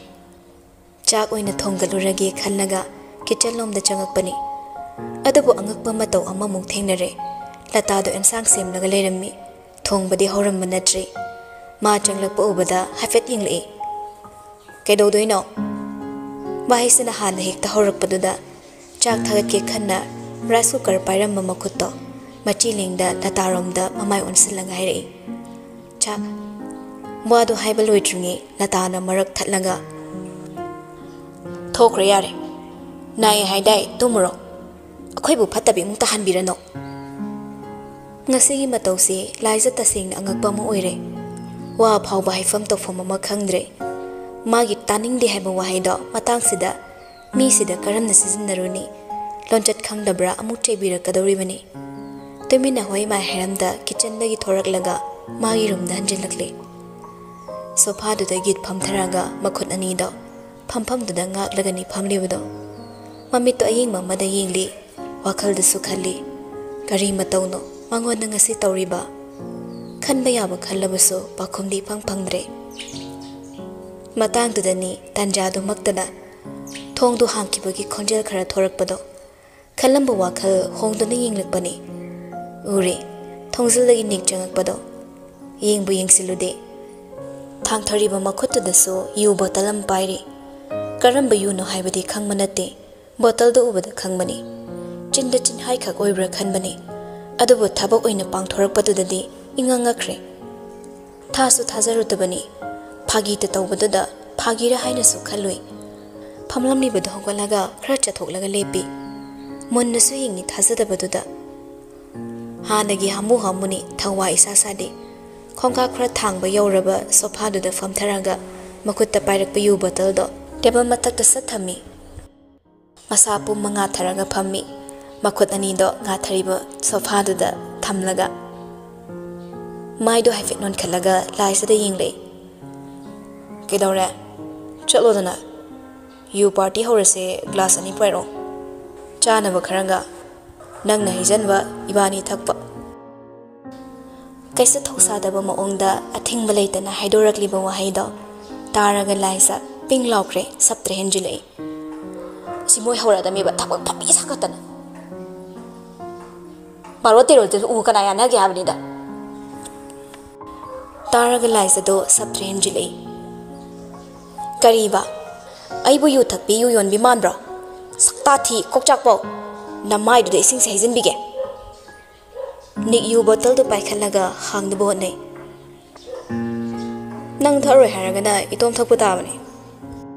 ꯆꯥꯛ ꯑꯣꯏꯅ ꯊꯣꯡꯒꯠꯂꯨꯔꯒꯦ ꯈꯜꯂꯒ ꯀꯤꯆꯟꯂꯣꯝꯗ ꯆꯪꯉꯛꯄꯅꯤ꯫ ꯑꯗꯨꯕꯨ ꯑꯉꯛꯄ ꯃꯇꯧ ꯑꯃꯃꯨꯛ ꯊꯦꯡꯅꯔꯦ꯫ ꯂꯇꯥꯗꯣ ꯑꯦꯟꯁꯥꯡ ꯁꯦꯝꯂꯒ ꯂꯩꯔꯝꯃꯤ꯫ ꯊꯣꯡꯕꯗꯤ ꯍꯧꯔꯝꯕ ꯅꯠꯇ꯭ꯔꯤ꯫ ꯃꯥ ꯆꯪꯂꯛꯄ ꯎꯕꯗ ꯍꯥꯏꯐꯦꯠ ꯌꯦꯡꯂꯛꯏ꯫ "ꯀꯩꯗꯧꯗꯣꯏꯅꯣ?" ꯋꯥꯍꯩꯁꯤꯅ ꯍꯥꯟꯅ ꯍꯦꯛꯇ ꯍꯧꯔꯛꯄꯗꯨꯗ ꯆꯥꯛ ꯊꯥꯒꯠꯀꯦ ꯈꯟꯅ ꯔꯥꯏꯁ ꯀꯨꯀꯔ ꯄꯥꯏꯔꯝꯕ ꯃꯈꯨꯠꯇꯣ ꯃꯆꯤ ꯂꯦꯡꯗ ꯂꯇꯥꯔꯣꯝꯗ ꯃꯃꯥꯏ ꯑꯣꯟꯁꯤꯜꯂꯒ ꯍꯥꯏꯔꯛꯏ꯫ "ꯆꯥꯛ"꯫ ꯋꯥꯗꯨ ꯍꯥꯏꯕ ꯂꯣꯏꯗ꯭ꯔꯤꯉꯩ ꯂꯇꯥꯅ ꯃꯔꯛ ꯊꯠꯂꯒ, "ꯊꯣꯛꯈ꯭ꯔꯣ ꯌꯥꯔꯦ꯫ ꯅꯥꯏ ꯍꯥꯏꯗꯥꯏ, ꯇꯨꯝꯃꯨꯔꯣ꯫ ꯑꯩꯈꯣꯏꯕꯨ ꯐꯠꯇꯕꯤ ꯑꯃꯨꯛ ꯇꯥꯍꯟꯕꯤꯔꯅꯨ"꯫ ꯉꯁꯤꯒꯤ ꯃꯇꯧꯁꯤ ꯂꯥꯏꯖ ꯇꯁꯦꯡꯅ ꯑꯉꯛꯄ ꯑꯃ ꯑꯣꯏꯔꯦ꯫ ꯋꯥ ꯐꯥꯎꯕ ꯍꯥꯏꯐꯝ ꯇꯧꯐꯝ ꯑꯃ ꯈꯪꯗ꯭ꯔꯦ꯫ ꯃꯥꯒꯤ "ꯇꯥꯅꯤꯡꯗꯦ" ꯍꯥꯏꯕ ꯋꯥꯍꯩꯗꯣ ꯃꯇꯥꯡꯁꯤꯗ ꯃꯤꯁꯤꯗ ꯀꯔꯝꯅ ꯁꯤꯖꯤꯟꯅꯔꯨꯅꯤ? ꯂꯣꯟꯆꯠ ꯈꯪꯗꯕ꯭ꯔꯥ ꯑꯃꯨꯛ ꯆꯩꯕꯤꯔꯛꯀꯗꯧꯔꯤꯕꯅꯤ꯫ ꯇꯨꯃꯤꯟꯅ ꯍꯣꯏ ꯃꯥꯏ ꯍꯥꯏꯔꯝꯗ ꯀꯤꯆꯟꯗꯒꯤ ꯊꯣꯔꯛꯂꯒ ꯃꯥꯒꯤ ꯔꯨꯝꯗ ꯍꯟꯖꯤꯜꯂꯛꯂꯦ꯫ ꯁꯣꯐꯥꯗꯨꯗ ꯒꯤꯠ ꯐꯝꯊꯔꯒ ꯃꯈꯨꯠ ꯑꯅꯤꯗꯣ ꯐꯝꯐꯝꯗꯨꯗ ꯉꯥꯛꯂꯒꯅꯤ ꯐꯝꯂꯤꯕꯗꯣ꯫ ꯃꯃꯤꯠꯇꯣ ꯑꯌꯦꯡꯕ ꯑꯃꯗ ꯌꯦꯡꯂꯤ꯫ ꯋꯥꯈꯜꯗꯁꯨ ꯈꯜꯂꯤ, "ꯀꯔꯤ ꯃꯇꯧꯅꯣ ꯃꯉꯣꯟꯗ ꯉꯁꯤ ꯇꯧꯔꯤꯕ?" ꯈꯟꯕ ꯌꯥꯕ ꯈꯜꯂꯕꯁꯨ ꯄꯥꯎꯈꯨꯝꯗꯤ ꯏꯐꯪ ꯐꯪꯗ꯭ꯔꯦ꯫ ꯃꯇꯥꯡꯗꯨꯗꯅꯤ ꯇꯥꯟꯖꯥꯗꯨꯃꯛꯇꯗ ꯊꯣꯡꯗꯨ ꯍꯥꯡꯈꯤꯕꯒꯤ ꯈꯣꯟꯖꯦꯜ ꯈꯔ ꯊꯣꯔꯛꯄꯗꯣ꯫ ꯈꯜꯂꯝꯕ ꯋꯥꯈꯜ ꯍꯣꯡꯗꯨꯅ ꯌꯦꯡꯂꯛꯄꯅꯤ꯫ ꯎꯔꯦ, ꯊꯣꯡꯖꯤꯜꯗꯒꯤ ꯅꯤꯛ ꯆꯪꯉꯛꯄꯗꯣ꯫ ꯌꯦꯡꯕꯨ ꯌꯦꯡꯁꯤꯜꯂꯨꯗꯦ꯫ ꯊꯥꯡꯊꯔꯤꯕ ꯃꯈꯨꯠꯇꯨꯗꯁꯨ ꯌꯨ ꯕꯣꯇꯜ ꯑꯃ ꯄꯥꯏꯔꯤ꯫ ꯀꯔꯝꯕ ꯌꯨꯅꯣ ꯍꯥꯏꯕꯗꯤ ꯈꯪꯕ ꯅꯠꯇꯦ꯫ ꯕꯣꯇꯜꯗꯨ ꯎꯕꯗ ꯈꯪꯕꯅꯤ꯫ ꯆꯤꯟꯗ ꯆꯤꯟꯍꯥꯏꯈꯛ ꯑꯣꯏꯕ꯭ꯔꯥ ꯈꯟꯕꯅꯤ꯫ ꯑꯗꯨꯕꯨ ꯊꯕꯛ ꯑꯣꯏꯅ ꯄꯥꯡꯊꯣꯔꯛꯄꯗꯨꯗꯗꯤ ꯏꯉꯛ ꯉꯛꯈ꯭ꯔꯦ꯫ ꯊꯥꯁꯨ ꯊꯥꯖꯔꯨꯗꯕꯅꯤ꯫ ꯐꯥꯒꯤꯇ ꯇꯧꯕꯗꯨꯗ ꯐꯥꯒꯤꯔ ꯍꯥꯏꯅꯁꯨ ꯈꯜꯂꯨꯏ꯫ ꯐꯝꯂꯝꯂꯤꯕꯗꯨ ꯍꯧꯒꯠꯂꯒ ꯈꯔ ꯆꯠꯊꯣꯛꯂꯒ ꯂꯦꯞꯄꯤ꯫ ꯃꯨꯟꯅꯁꯨ ꯌꯦꯡꯉꯤ ꯊꯥꯖꯗꯕꯗꯨꯗ꯫ ꯍꯥꯟꯅꯒꯤ ꯍꯥꯃꯨ ꯍꯥꯃꯨꯅꯤ, ꯊꯋꯥꯏ ꯏꯁꯥ ꯁꯥꯗꯦ꯫ ꯈꯣꯡꯀꯥꯞ ꯈꯔ ꯊꯥꯡꯕ ꯌꯧꯔꯕ ꯁꯣꯐꯥꯗꯨꯗ ꯐꯝꯊꯔꯒ ꯃꯈꯨꯠꯇ ꯄꯥꯏꯔꯛꯄ ꯌꯨ ꯕꯣꯇꯜꯗꯣ ꯇꯦꯕꯜ ꯃꯊꯛꯇ ꯁꯠ ꯊꯝꯃꯤ꯫ ꯃꯁꯥ ꯄꯨꯝꯃ ꯉꯥꯊꯔꯒ ꯐꯝꯃꯤ꯫ ꯃꯈꯨꯠ ꯑꯅꯤꯗꯣ ꯉꯥꯊꯔꯤꯕ ꯁꯣꯐꯥꯗꯨꯗ ꯊꯝꯂꯒ ꯃꯥꯏꯗꯣ ꯍꯥꯏꯐꯦꯠ ꯅꯣꯟꯈꯠꯂꯒ ꯂꯥꯏꯁꯤꯗ ꯌꯦꯡꯂꯛꯏ꯫ "ꯀꯩꯗꯧꯔꯦ? ꯆꯠꯂꯣꯗꯅ꯫ ꯌꯨ ꯄꯥꯔꯇꯤ ꯍꯧꯔꯁꯦ, ꯒ꯭ꯂꯥꯁ ꯑꯅꯤ ꯄꯥꯏꯔꯛꯑꯣ꯫ ꯆꯥꯅꯕ ꯈꯔꯒ, ꯅꯪꯅ ꯍꯩꯖꯟꯕ, ꯏꯕꯥꯅꯤ ꯊꯛꯄ꯫" ꯀꯩꯁꯨ ꯊꯧꯁꯥꯗꯕ ꯃꯑꯣꯡꯗ ꯑꯊꯤꯡꯕ ꯂꯩꯇꯅ ꯍꯥꯏꯗꯣꯔꯛꯂꯤꯕ ꯋꯥꯍꯩꯗꯣ ꯇꯥꯔꯒ ꯂꯥꯏꯖ ꯄꯤꯡ ꯂꯥꯎꯈ꯭ꯔꯦ, ꯁꯞꯇ꯭ꯔ ꯍꯦꯟꯖꯤꯜꯂꯛꯏ꯫ "ꯁꯤ ꯃꯣꯏ ꯍꯧꯔꯛꯑꯗꯃꯤꯕ ꯊꯕꯛ ꯐꯝꯕꯤ ꯁꯥꯒꯠꯇꯅ꯫ ꯃꯔꯣ ꯇꯦꯔꯣꯗꯨ ꯎ ꯀꯅꯥ ꯌꯥꯅꯒꯦ ꯍꯥꯏꯕꯅꯤꯗ꯫" ꯇꯥꯔꯒ ꯂꯥꯏꯖꯗꯣ ꯁꯞꯇ꯭ꯔ ꯍꯦꯟꯖꯤꯜꯂꯛꯏ꯫ "ꯀꯔꯤꯕ? ꯑꯩꯕꯨ ꯌꯨ ꯊꯛꯄꯤ, ꯌꯨ ꯌꯣꯟꯕꯤ ꯃꯥꯟꯕ꯭ꯔꯣ? ꯁꯛꯇꯥ ꯊꯤ, ꯀꯣꯛꯆꯥꯛꯄꯧ꯫ ꯅꯃꯥꯏꯗꯨꯗ ꯏꯁꯤꯡꯁꯦ ꯍꯩꯖꯤꯟꯕꯤꯒꯦ꯫" ꯅꯤꯛ ꯌꯨ ꯕꯣꯇꯜꯗꯨ ꯄꯥꯏꯈꯠꯂꯒ ꯍꯥꯡꯅꯕ ꯍꯣꯠꯅꯩ꯫ "ꯅꯪ ꯊꯛꯑꯔꯣꯏ ꯍꯥꯏꯔꯒꯅ ꯏꯇꯣꯝ ꯊꯛꯄ ꯇꯥꯕꯅꯤ꯫"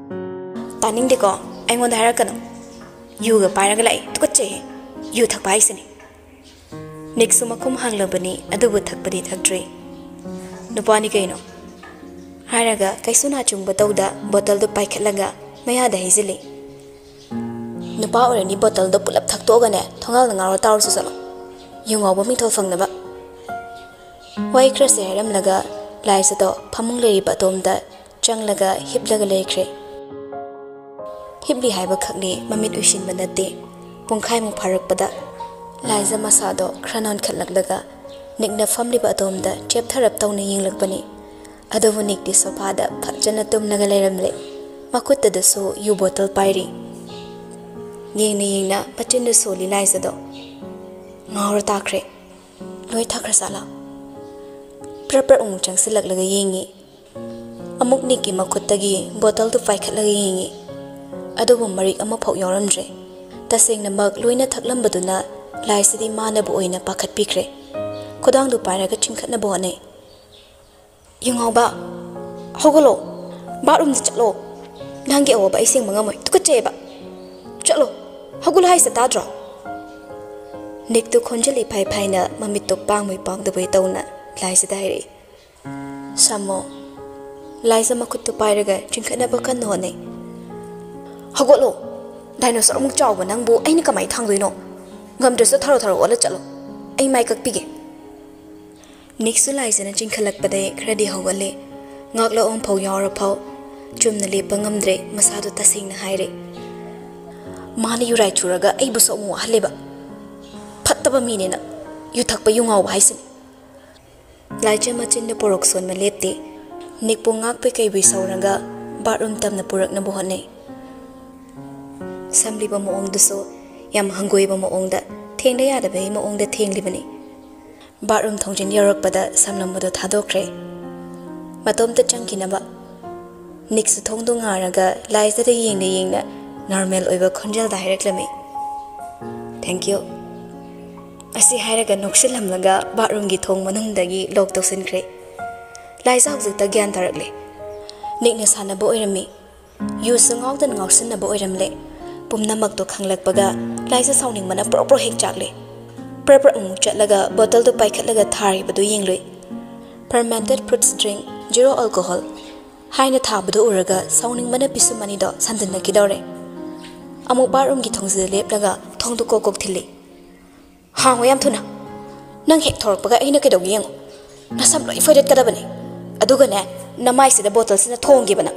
"ꯇꯥꯅꯤꯡꯗꯦꯀꯣ, ꯑꯩꯉꯣꯟꯗ ꯍꯥꯏꯔꯛꯀꯅꯨ꯫ ꯌꯨꯒ ꯄꯥꯏꯔꯒ ꯂꯥꯛꯏ, ꯇꯨꯀꯠꯆꯩꯍꯦ꯫ ꯌꯨ ꯊꯛꯄ ꯍꯥꯏꯁꯤꯅꯤ꯫" ꯅꯤꯛꯁꯨ ꯃꯈꯨꯝ ꯍꯥꯡꯂꯕꯅꯤ, ꯑꯗꯨꯕꯨ ꯊꯛꯄꯗꯤ ꯊꯛꯇ꯭ꯔꯤ꯫ "ꯅꯨꯄꯥꯅꯤ ꯀꯩꯅꯣ?" ꯍꯥꯏꯔꯒ ꯀꯩꯁꯨ ꯅꯥꯆꯨꯡꯕ ꯇꯧꯗ ꯕꯣꯇꯜꯗꯨ ꯄꯥꯏꯈꯠꯂꯒ ꯃꯌꯥꯗ ꯍꯩꯖꯤꯜꯂꯤ꯫ "ꯅꯨꯄꯥ ꯑꯣꯏꯔꯅꯤ, ꯕꯣꯇꯜꯗꯣ ꯄꯨꯂꯞ ꯊꯛꯇꯣꯛꯑꯒꯅꯦ, ꯊꯣꯡꯒꯥꯜꯗ ꯉꯥꯎꯔ ꯇꯥꯎꯔꯁꯨ ꯆꯠꯂꯣ꯫ ꯌꯨ ꯉꯥꯎꯕ ꯃꯤꯡꯊꯣꯜ ꯐꯪꯅꯕ꯫" ꯋꯥꯍꯩ ꯈꯔꯁꯦ ꯍꯥꯏꯔꯝꯂꯒ ꯂꯥꯏꯖꯗꯣ ꯐꯃꯨꯡ ꯂꯩꯔꯤꯕ ꯑꯗꯣꯝꯗ ꯆꯪꯂꯒ ꯍꯤꯞꯂꯒ ꯂꯩꯈ꯭ꯔꯦ꯫ ꯍꯤꯞꯂꯤ ꯍꯥꯏꯕ ꯈꯛꯅꯤ, ꯃꯃꯤꯠ ꯎꯏꯁꯤꯟꯕ ꯅꯠꯇꯦ꯫ ꯄꯨꯡꯈꯥꯏꯃꯨꯛ ꯐꯥꯔꯛꯄꯗ ꯂꯥꯏꯖ ꯃꯁꯥꯗꯣ ꯈꯔ ꯅꯣꯟꯈꯠꯂꯛꯂꯒ ꯅꯤꯛꯅ ꯐꯝꯂꯤꯕ ꯑꯗꯣꯝꯗ ꯆꯦꯞꯊꯔꯞ ꯇꯧꯅ ꯌꯦꯡꯂꯛꯄꯅꯤ꯫ ꯑꯗꯨꯕꯨ ꯅꯤꯛꯇꯤ ꯁꯣꯐꯥꯗ ꯐꯖꯅ ꯇꯨꯝꯂꯒ ꯂꯩꯔꯝꯂꯦ꯫ ꯃꯈꯨꯠꯇꯗꯁꯨ ꯌꯨ ꯕꯣꯇꯜ ꯄꯥꯏꯔꯤ꯫ ꯌꯦꯡꯅ ꯌꯦꯡꯅ ꯃꯆꯤꯟꯗꯨ ꯁꯣꯜꯂꯤ ꯂꯥꯏꯖꯗꯣ꯫ ꯉꯥꯎꯔ ꯇꯥꯈ꯭ꯔꯦ꯫ ꯂꯣꯏ ꯊꯛꯈ꯭ꯔ ꯖꯥꯠꯂꯥ? ꯄ꯭ꯔꯞ ꯄ꯭ꯔꯞ ꯑꯃꯨꯛ ꯆꯪꯁꯤꯜꯂꯛꯂꯒ ꯌꯦꯡꯉꯤ꯫ ꯑꯃꯨꯛ ꯅꯤꯛꯀꯤ ꯃꯈꯨꯠꯇꯒꯤ ꯕꯣꯇꯜꯗꯨ ꯄꯥꯏꯈꯠꯂꯒ ꯌꯦꯡꯉꯤ꯫ ꯑꯗꯨꯕꯨ ꯃꯔꯤꯛ ꯑꯃꯐꯥꯎ ꯌꯥꯎꯔꯝꯗ꯭ꯔꯦ꯫ ꯇꯁꯦꯡꯅꯃꯛ ꯂꯣꯏꯅ ꯊꯛꯂꯝꯕꯗꯨꯅ ꯂꯥꯏꯁꯤꯗꯤ ꯃꯥꯅꯕꯨ ꯑꯣꯏꯅ ꯄꯥꯈꯠꯄꯤꯈ꯭ꯔꯦ꯫ ꯈꯨꯗꯥꯡꯗꯨ ꯄꯥꯏꯔꯒ ꯆꯤꯡꯈꯠꯅꯕ ꯍꯣꯠꯅꯩ꯫ "ꯌꯨꯉꯥꯎꯕ, ꯍꯧꯒꯠꯂꯣ, ꯕꯥꯠꯔꯨꯝꯗ ꯆꯠꯂꯣ꯫ ꯅꯪꯒꯤ ꯑꯋꯥꯕ ꯑꯩ ꯁꯦꯡꯕ ꯉꯝꯃꯣꯏ, ꯇꯨꯀꯠꯆꯩꯑꯕ꯫ ꯆꯠꯂꯣ, ꯍꯧꯒꯠꯂꯣ ꯍꯥꯏꯁꯦ, ꯇꯥꯗ꯭ꯔꯣ?" ꯅꯤꯛꯇꯨ ꯈꯣꯟꯖꯦꯜ ꯏꯐꯥꯏ ꯐꯥꯏꯅ ꯃꯃꯤꯠꯇꯨ ꯄꯥꯡꯉꯣꯏ ꯄꯥꯡꯗꯕꯣꯏ ꯇꯧꯅ ꯂꯥꯏꯁꯤꯗ ꯍꯥꯏꯔꯛꯏ꯫ "ꯁꯝꯃꯣ꯫" ꯂꯥꯏꯖ ꯃꯈꯨꯠꯇꯨ ꯄꯥꯏꯔꯒ ꯆꯤꯡꯈꯠꯅꯕ ꯀꯟꯅ ꯍꯣꯠꯅꯩ꯫ "ꯍꯧꯒꯠꯂꯣ꯫ ꯗꯥꯏꯅꯣꯁꯣꯔ ꯑꯃꯨꯛ ꯆꯥꯎꯕ ꯅꯪꯕꯨ ꯑꯩꯅ ꯀꯃꯥꯏꯅ ꯊꯥꯡꯗꯣꯏꯅꯣ? ꯉꯝꯗ꯭ꯔꯁꯨ ꯊꯔꯣ ꯊꯔꯣ ꯑꯣꯜꯂ ꯆꯠꯂꯣ꯫ ꯑꯩ ꯃꯥꯏ ꯀꯛꯄꯤꯒꯦ꯫" ꯅꯤꯛꯁꯨ ꯂꯥꯏꯖꯅ ꯆꯤꯡꯈꯠꯂꯛꯄꯗꯩ ꯈꯔꯗꯤ ꯍꯧꯒꯠꯂꯦ꯫ ꯉꯥꯛꯂꯛ ꯑꯃꯐꯥꯎ ꯌꯥꯎꯔꯐꯥꯎ ꯆꯨꯝꯅ ꯂꯦꯞꯄ ꯉꯝꯗ꯭ꯔꯦ, ꯃꯁꯥꯗꯣ ꯇꯁꯦꯡꯅ ꯍꯥꯏꯔꯦ꯫ "ꯃꯥꯅ ꯌꯨꯔꯥꯏ ꯆꯨꯔꯒ ꯑꯩꯕꯨꯁꯨ ꯑꯃꯨꯛ ꯋꯥꯍꯜꯂꯦꯕ꯫ ꯐꯠꯇꯕ ꯃꯤꯅꯦꯅ꯫ ꯌꯨ ꯊꯛꯄ ꯌꯨ ꯉꯥꯎꯕ ꯍꯥꯏꯁꯤꯅꯤ꯫" ꯂꯥꯏꯖ ꯃꯆꯤꯟꯗ ꯄꯣꯔꯣꯛ ꯁꯣꯟꯕ ꯂꯦꯞꯇꯦ꯫ ꯅꯤꯛꯄꯨ ꯉꯥꯛꯄꯩ ꯀꯩꯕꯨꯏ ꯁꯧꯔꯒ ꯕꯥꯠꯔꯨꯝ ꯇꯝꯅ ꯄꯨꯔꯛꯅꯕ ꯍꯣꯠꯅꯩ꯫ ꯁꯝꯂꯤꯕ ꯃꯑꯣꯡꯗꯨꯁꯨ ꯌꯥꯝ ꯍꯪꯒꯣꯏꯕ ꯃꯑꯣꯡꯗ, ꯊꯦꯡꯗ ꯌꯥꯗꯕꯒꯤ ꯃꯑꯣꯡꯗ ꯊꯦꯡꯂꯤꯕꯅꯤ꯫ ꯕꯥꯠꯔꯨꯝ ꯊꯣꯡꯖꯤꯟ ꯌꯧꯔꯛꯄꯗ ꯁꯝꯂꯝꯕꯗꯨ ꯊꯥꯗꯣꯛꯈ꯭ꯔꯦ꯫ ꯃꯇꯣꯝꯇ ꯆꯪꯈꯤꯅꯕ꯫ ꯅꯤꯛꯁꯨ ꯊꯣꯡꯗꯣ ꯉꯥꯔꯒ ꯂꯥꯏꯖꯗ ꯌꯦꯡꯅ ꯌꯦꯡꯅ ꯅꯣꯔꯃꯦꯜ ꯑꯣꯏꯕ ꯈꯣꯟꯖꯦꯜꯗ ꯍꯥꯏꯔꯛꯂꯝꯃꯤ, "Thank you꯫" ꯑꯁꯤ ꯍꯥꯏꯔꯒ ꯅꯣꯛꯁꯤꯜꯂꯝꯂꯒ ꯕꯥꯠꯔꯨꯝꯒꯤ ꯊꯣꯡ ꯃꯅꯨꯡꯗꯒꯤ ꯂꯣꯛ ꯇꯧꯁꯤꯟꯈ꯭ꯔꯦ꯫ ꯂꯥꯏꯖ ꯍꯧꯖꯤꯛꯇ ꯒ꯭ꯌꯥꯟ ꯇꯥꯔꯛꯂꯦ꯫ ꯅꯤꯛꯅ ꯁꯥꯟꯅꯕ ꯑꯣꯏꯔꯝꯃꯤ꯫ ꯌꯨꯁꯨ ꯉꯥꯎꯗꯅ ꯉꯥꯎꯁꯤꯟꯅꯕ ꯑꯣꯏꯔꯝꯂꯦ꯫ ꯄꯨꯝꯅꯃꯛꯇꯣ ꯈꯪꯂꯛꯄꯒ ꯂꯥꯏꯖ ꯁꯥꯎꯅꯤꯡꯕꯅ ꯄ꯭ꯔꯣ ꯄ꯭ꯔꯣ ꯍꯦꯛ ꯆꯥꯛꯂꯦ꯫ ꯄ꯭ꯔꯞ ꯄ꯭ꯔꯞ ꯑꯃꯨꯛ ꯆꯠꯂꯒ ꯕꯣꯇꯜꯗꯨ ꯄꯥꯏꯈꯠꯂꯒ ꯊꯥꯔꯤꯕꯗꯨ ꯌꯦꯡꯂꯨꯏ꯫ "Fermented fruits drink, zero alcohol" ꯍꯥꯏꯅ ꯊꯥꯕꯗꯨ ꯎꯔꯒ ꯁꯥꯎꯅꯤꯡꯕꯅ ꯄꯤꯁꯨꯝ ꯑꯅꯤꯗꯣ ꯁꯟꯗꯟꯅꯈꯤꯗꯧꯔꯦ꯫ ꯑꯃꯨꯛ ꯕꯥꯠꯔꯨꯝꯒꯤ ꯊꯣꯡꯖꯤꯜꯗ ꯂꯦꯞꯂꯒ ꯊꯣꯡꯗꯨ ꯀꯣꯛ ꯀꯣꯛ ꯊꯤꯜꯂꯤ꯫ "ꯍꯥꯡꯉꯣ ꯌꯥꯝ ꯊꯨꯅ꯫ ꯅꯪ ꯍꯦꯛ ꯊꯣꯔꯛꯄꯒ ꯑꯩꯅ ꯀꯩꯗꯧꯒꯦ ꯌꯦꯡꯉꯣ꯫ ꯅꯁꯝ ꯂꯣꯏ ꯐꯣꯏꯗꯠꯀꯗꯕꯅꯤ꯫" ꯑꯗꯨꯒꯅꯦ, ꯅꯃꯥꯏꯁꯤꯗ ꯕꯣꯇꯜꯁꯤꯅ ꯊꯣꯝꯈꯤꯕꯅ꯫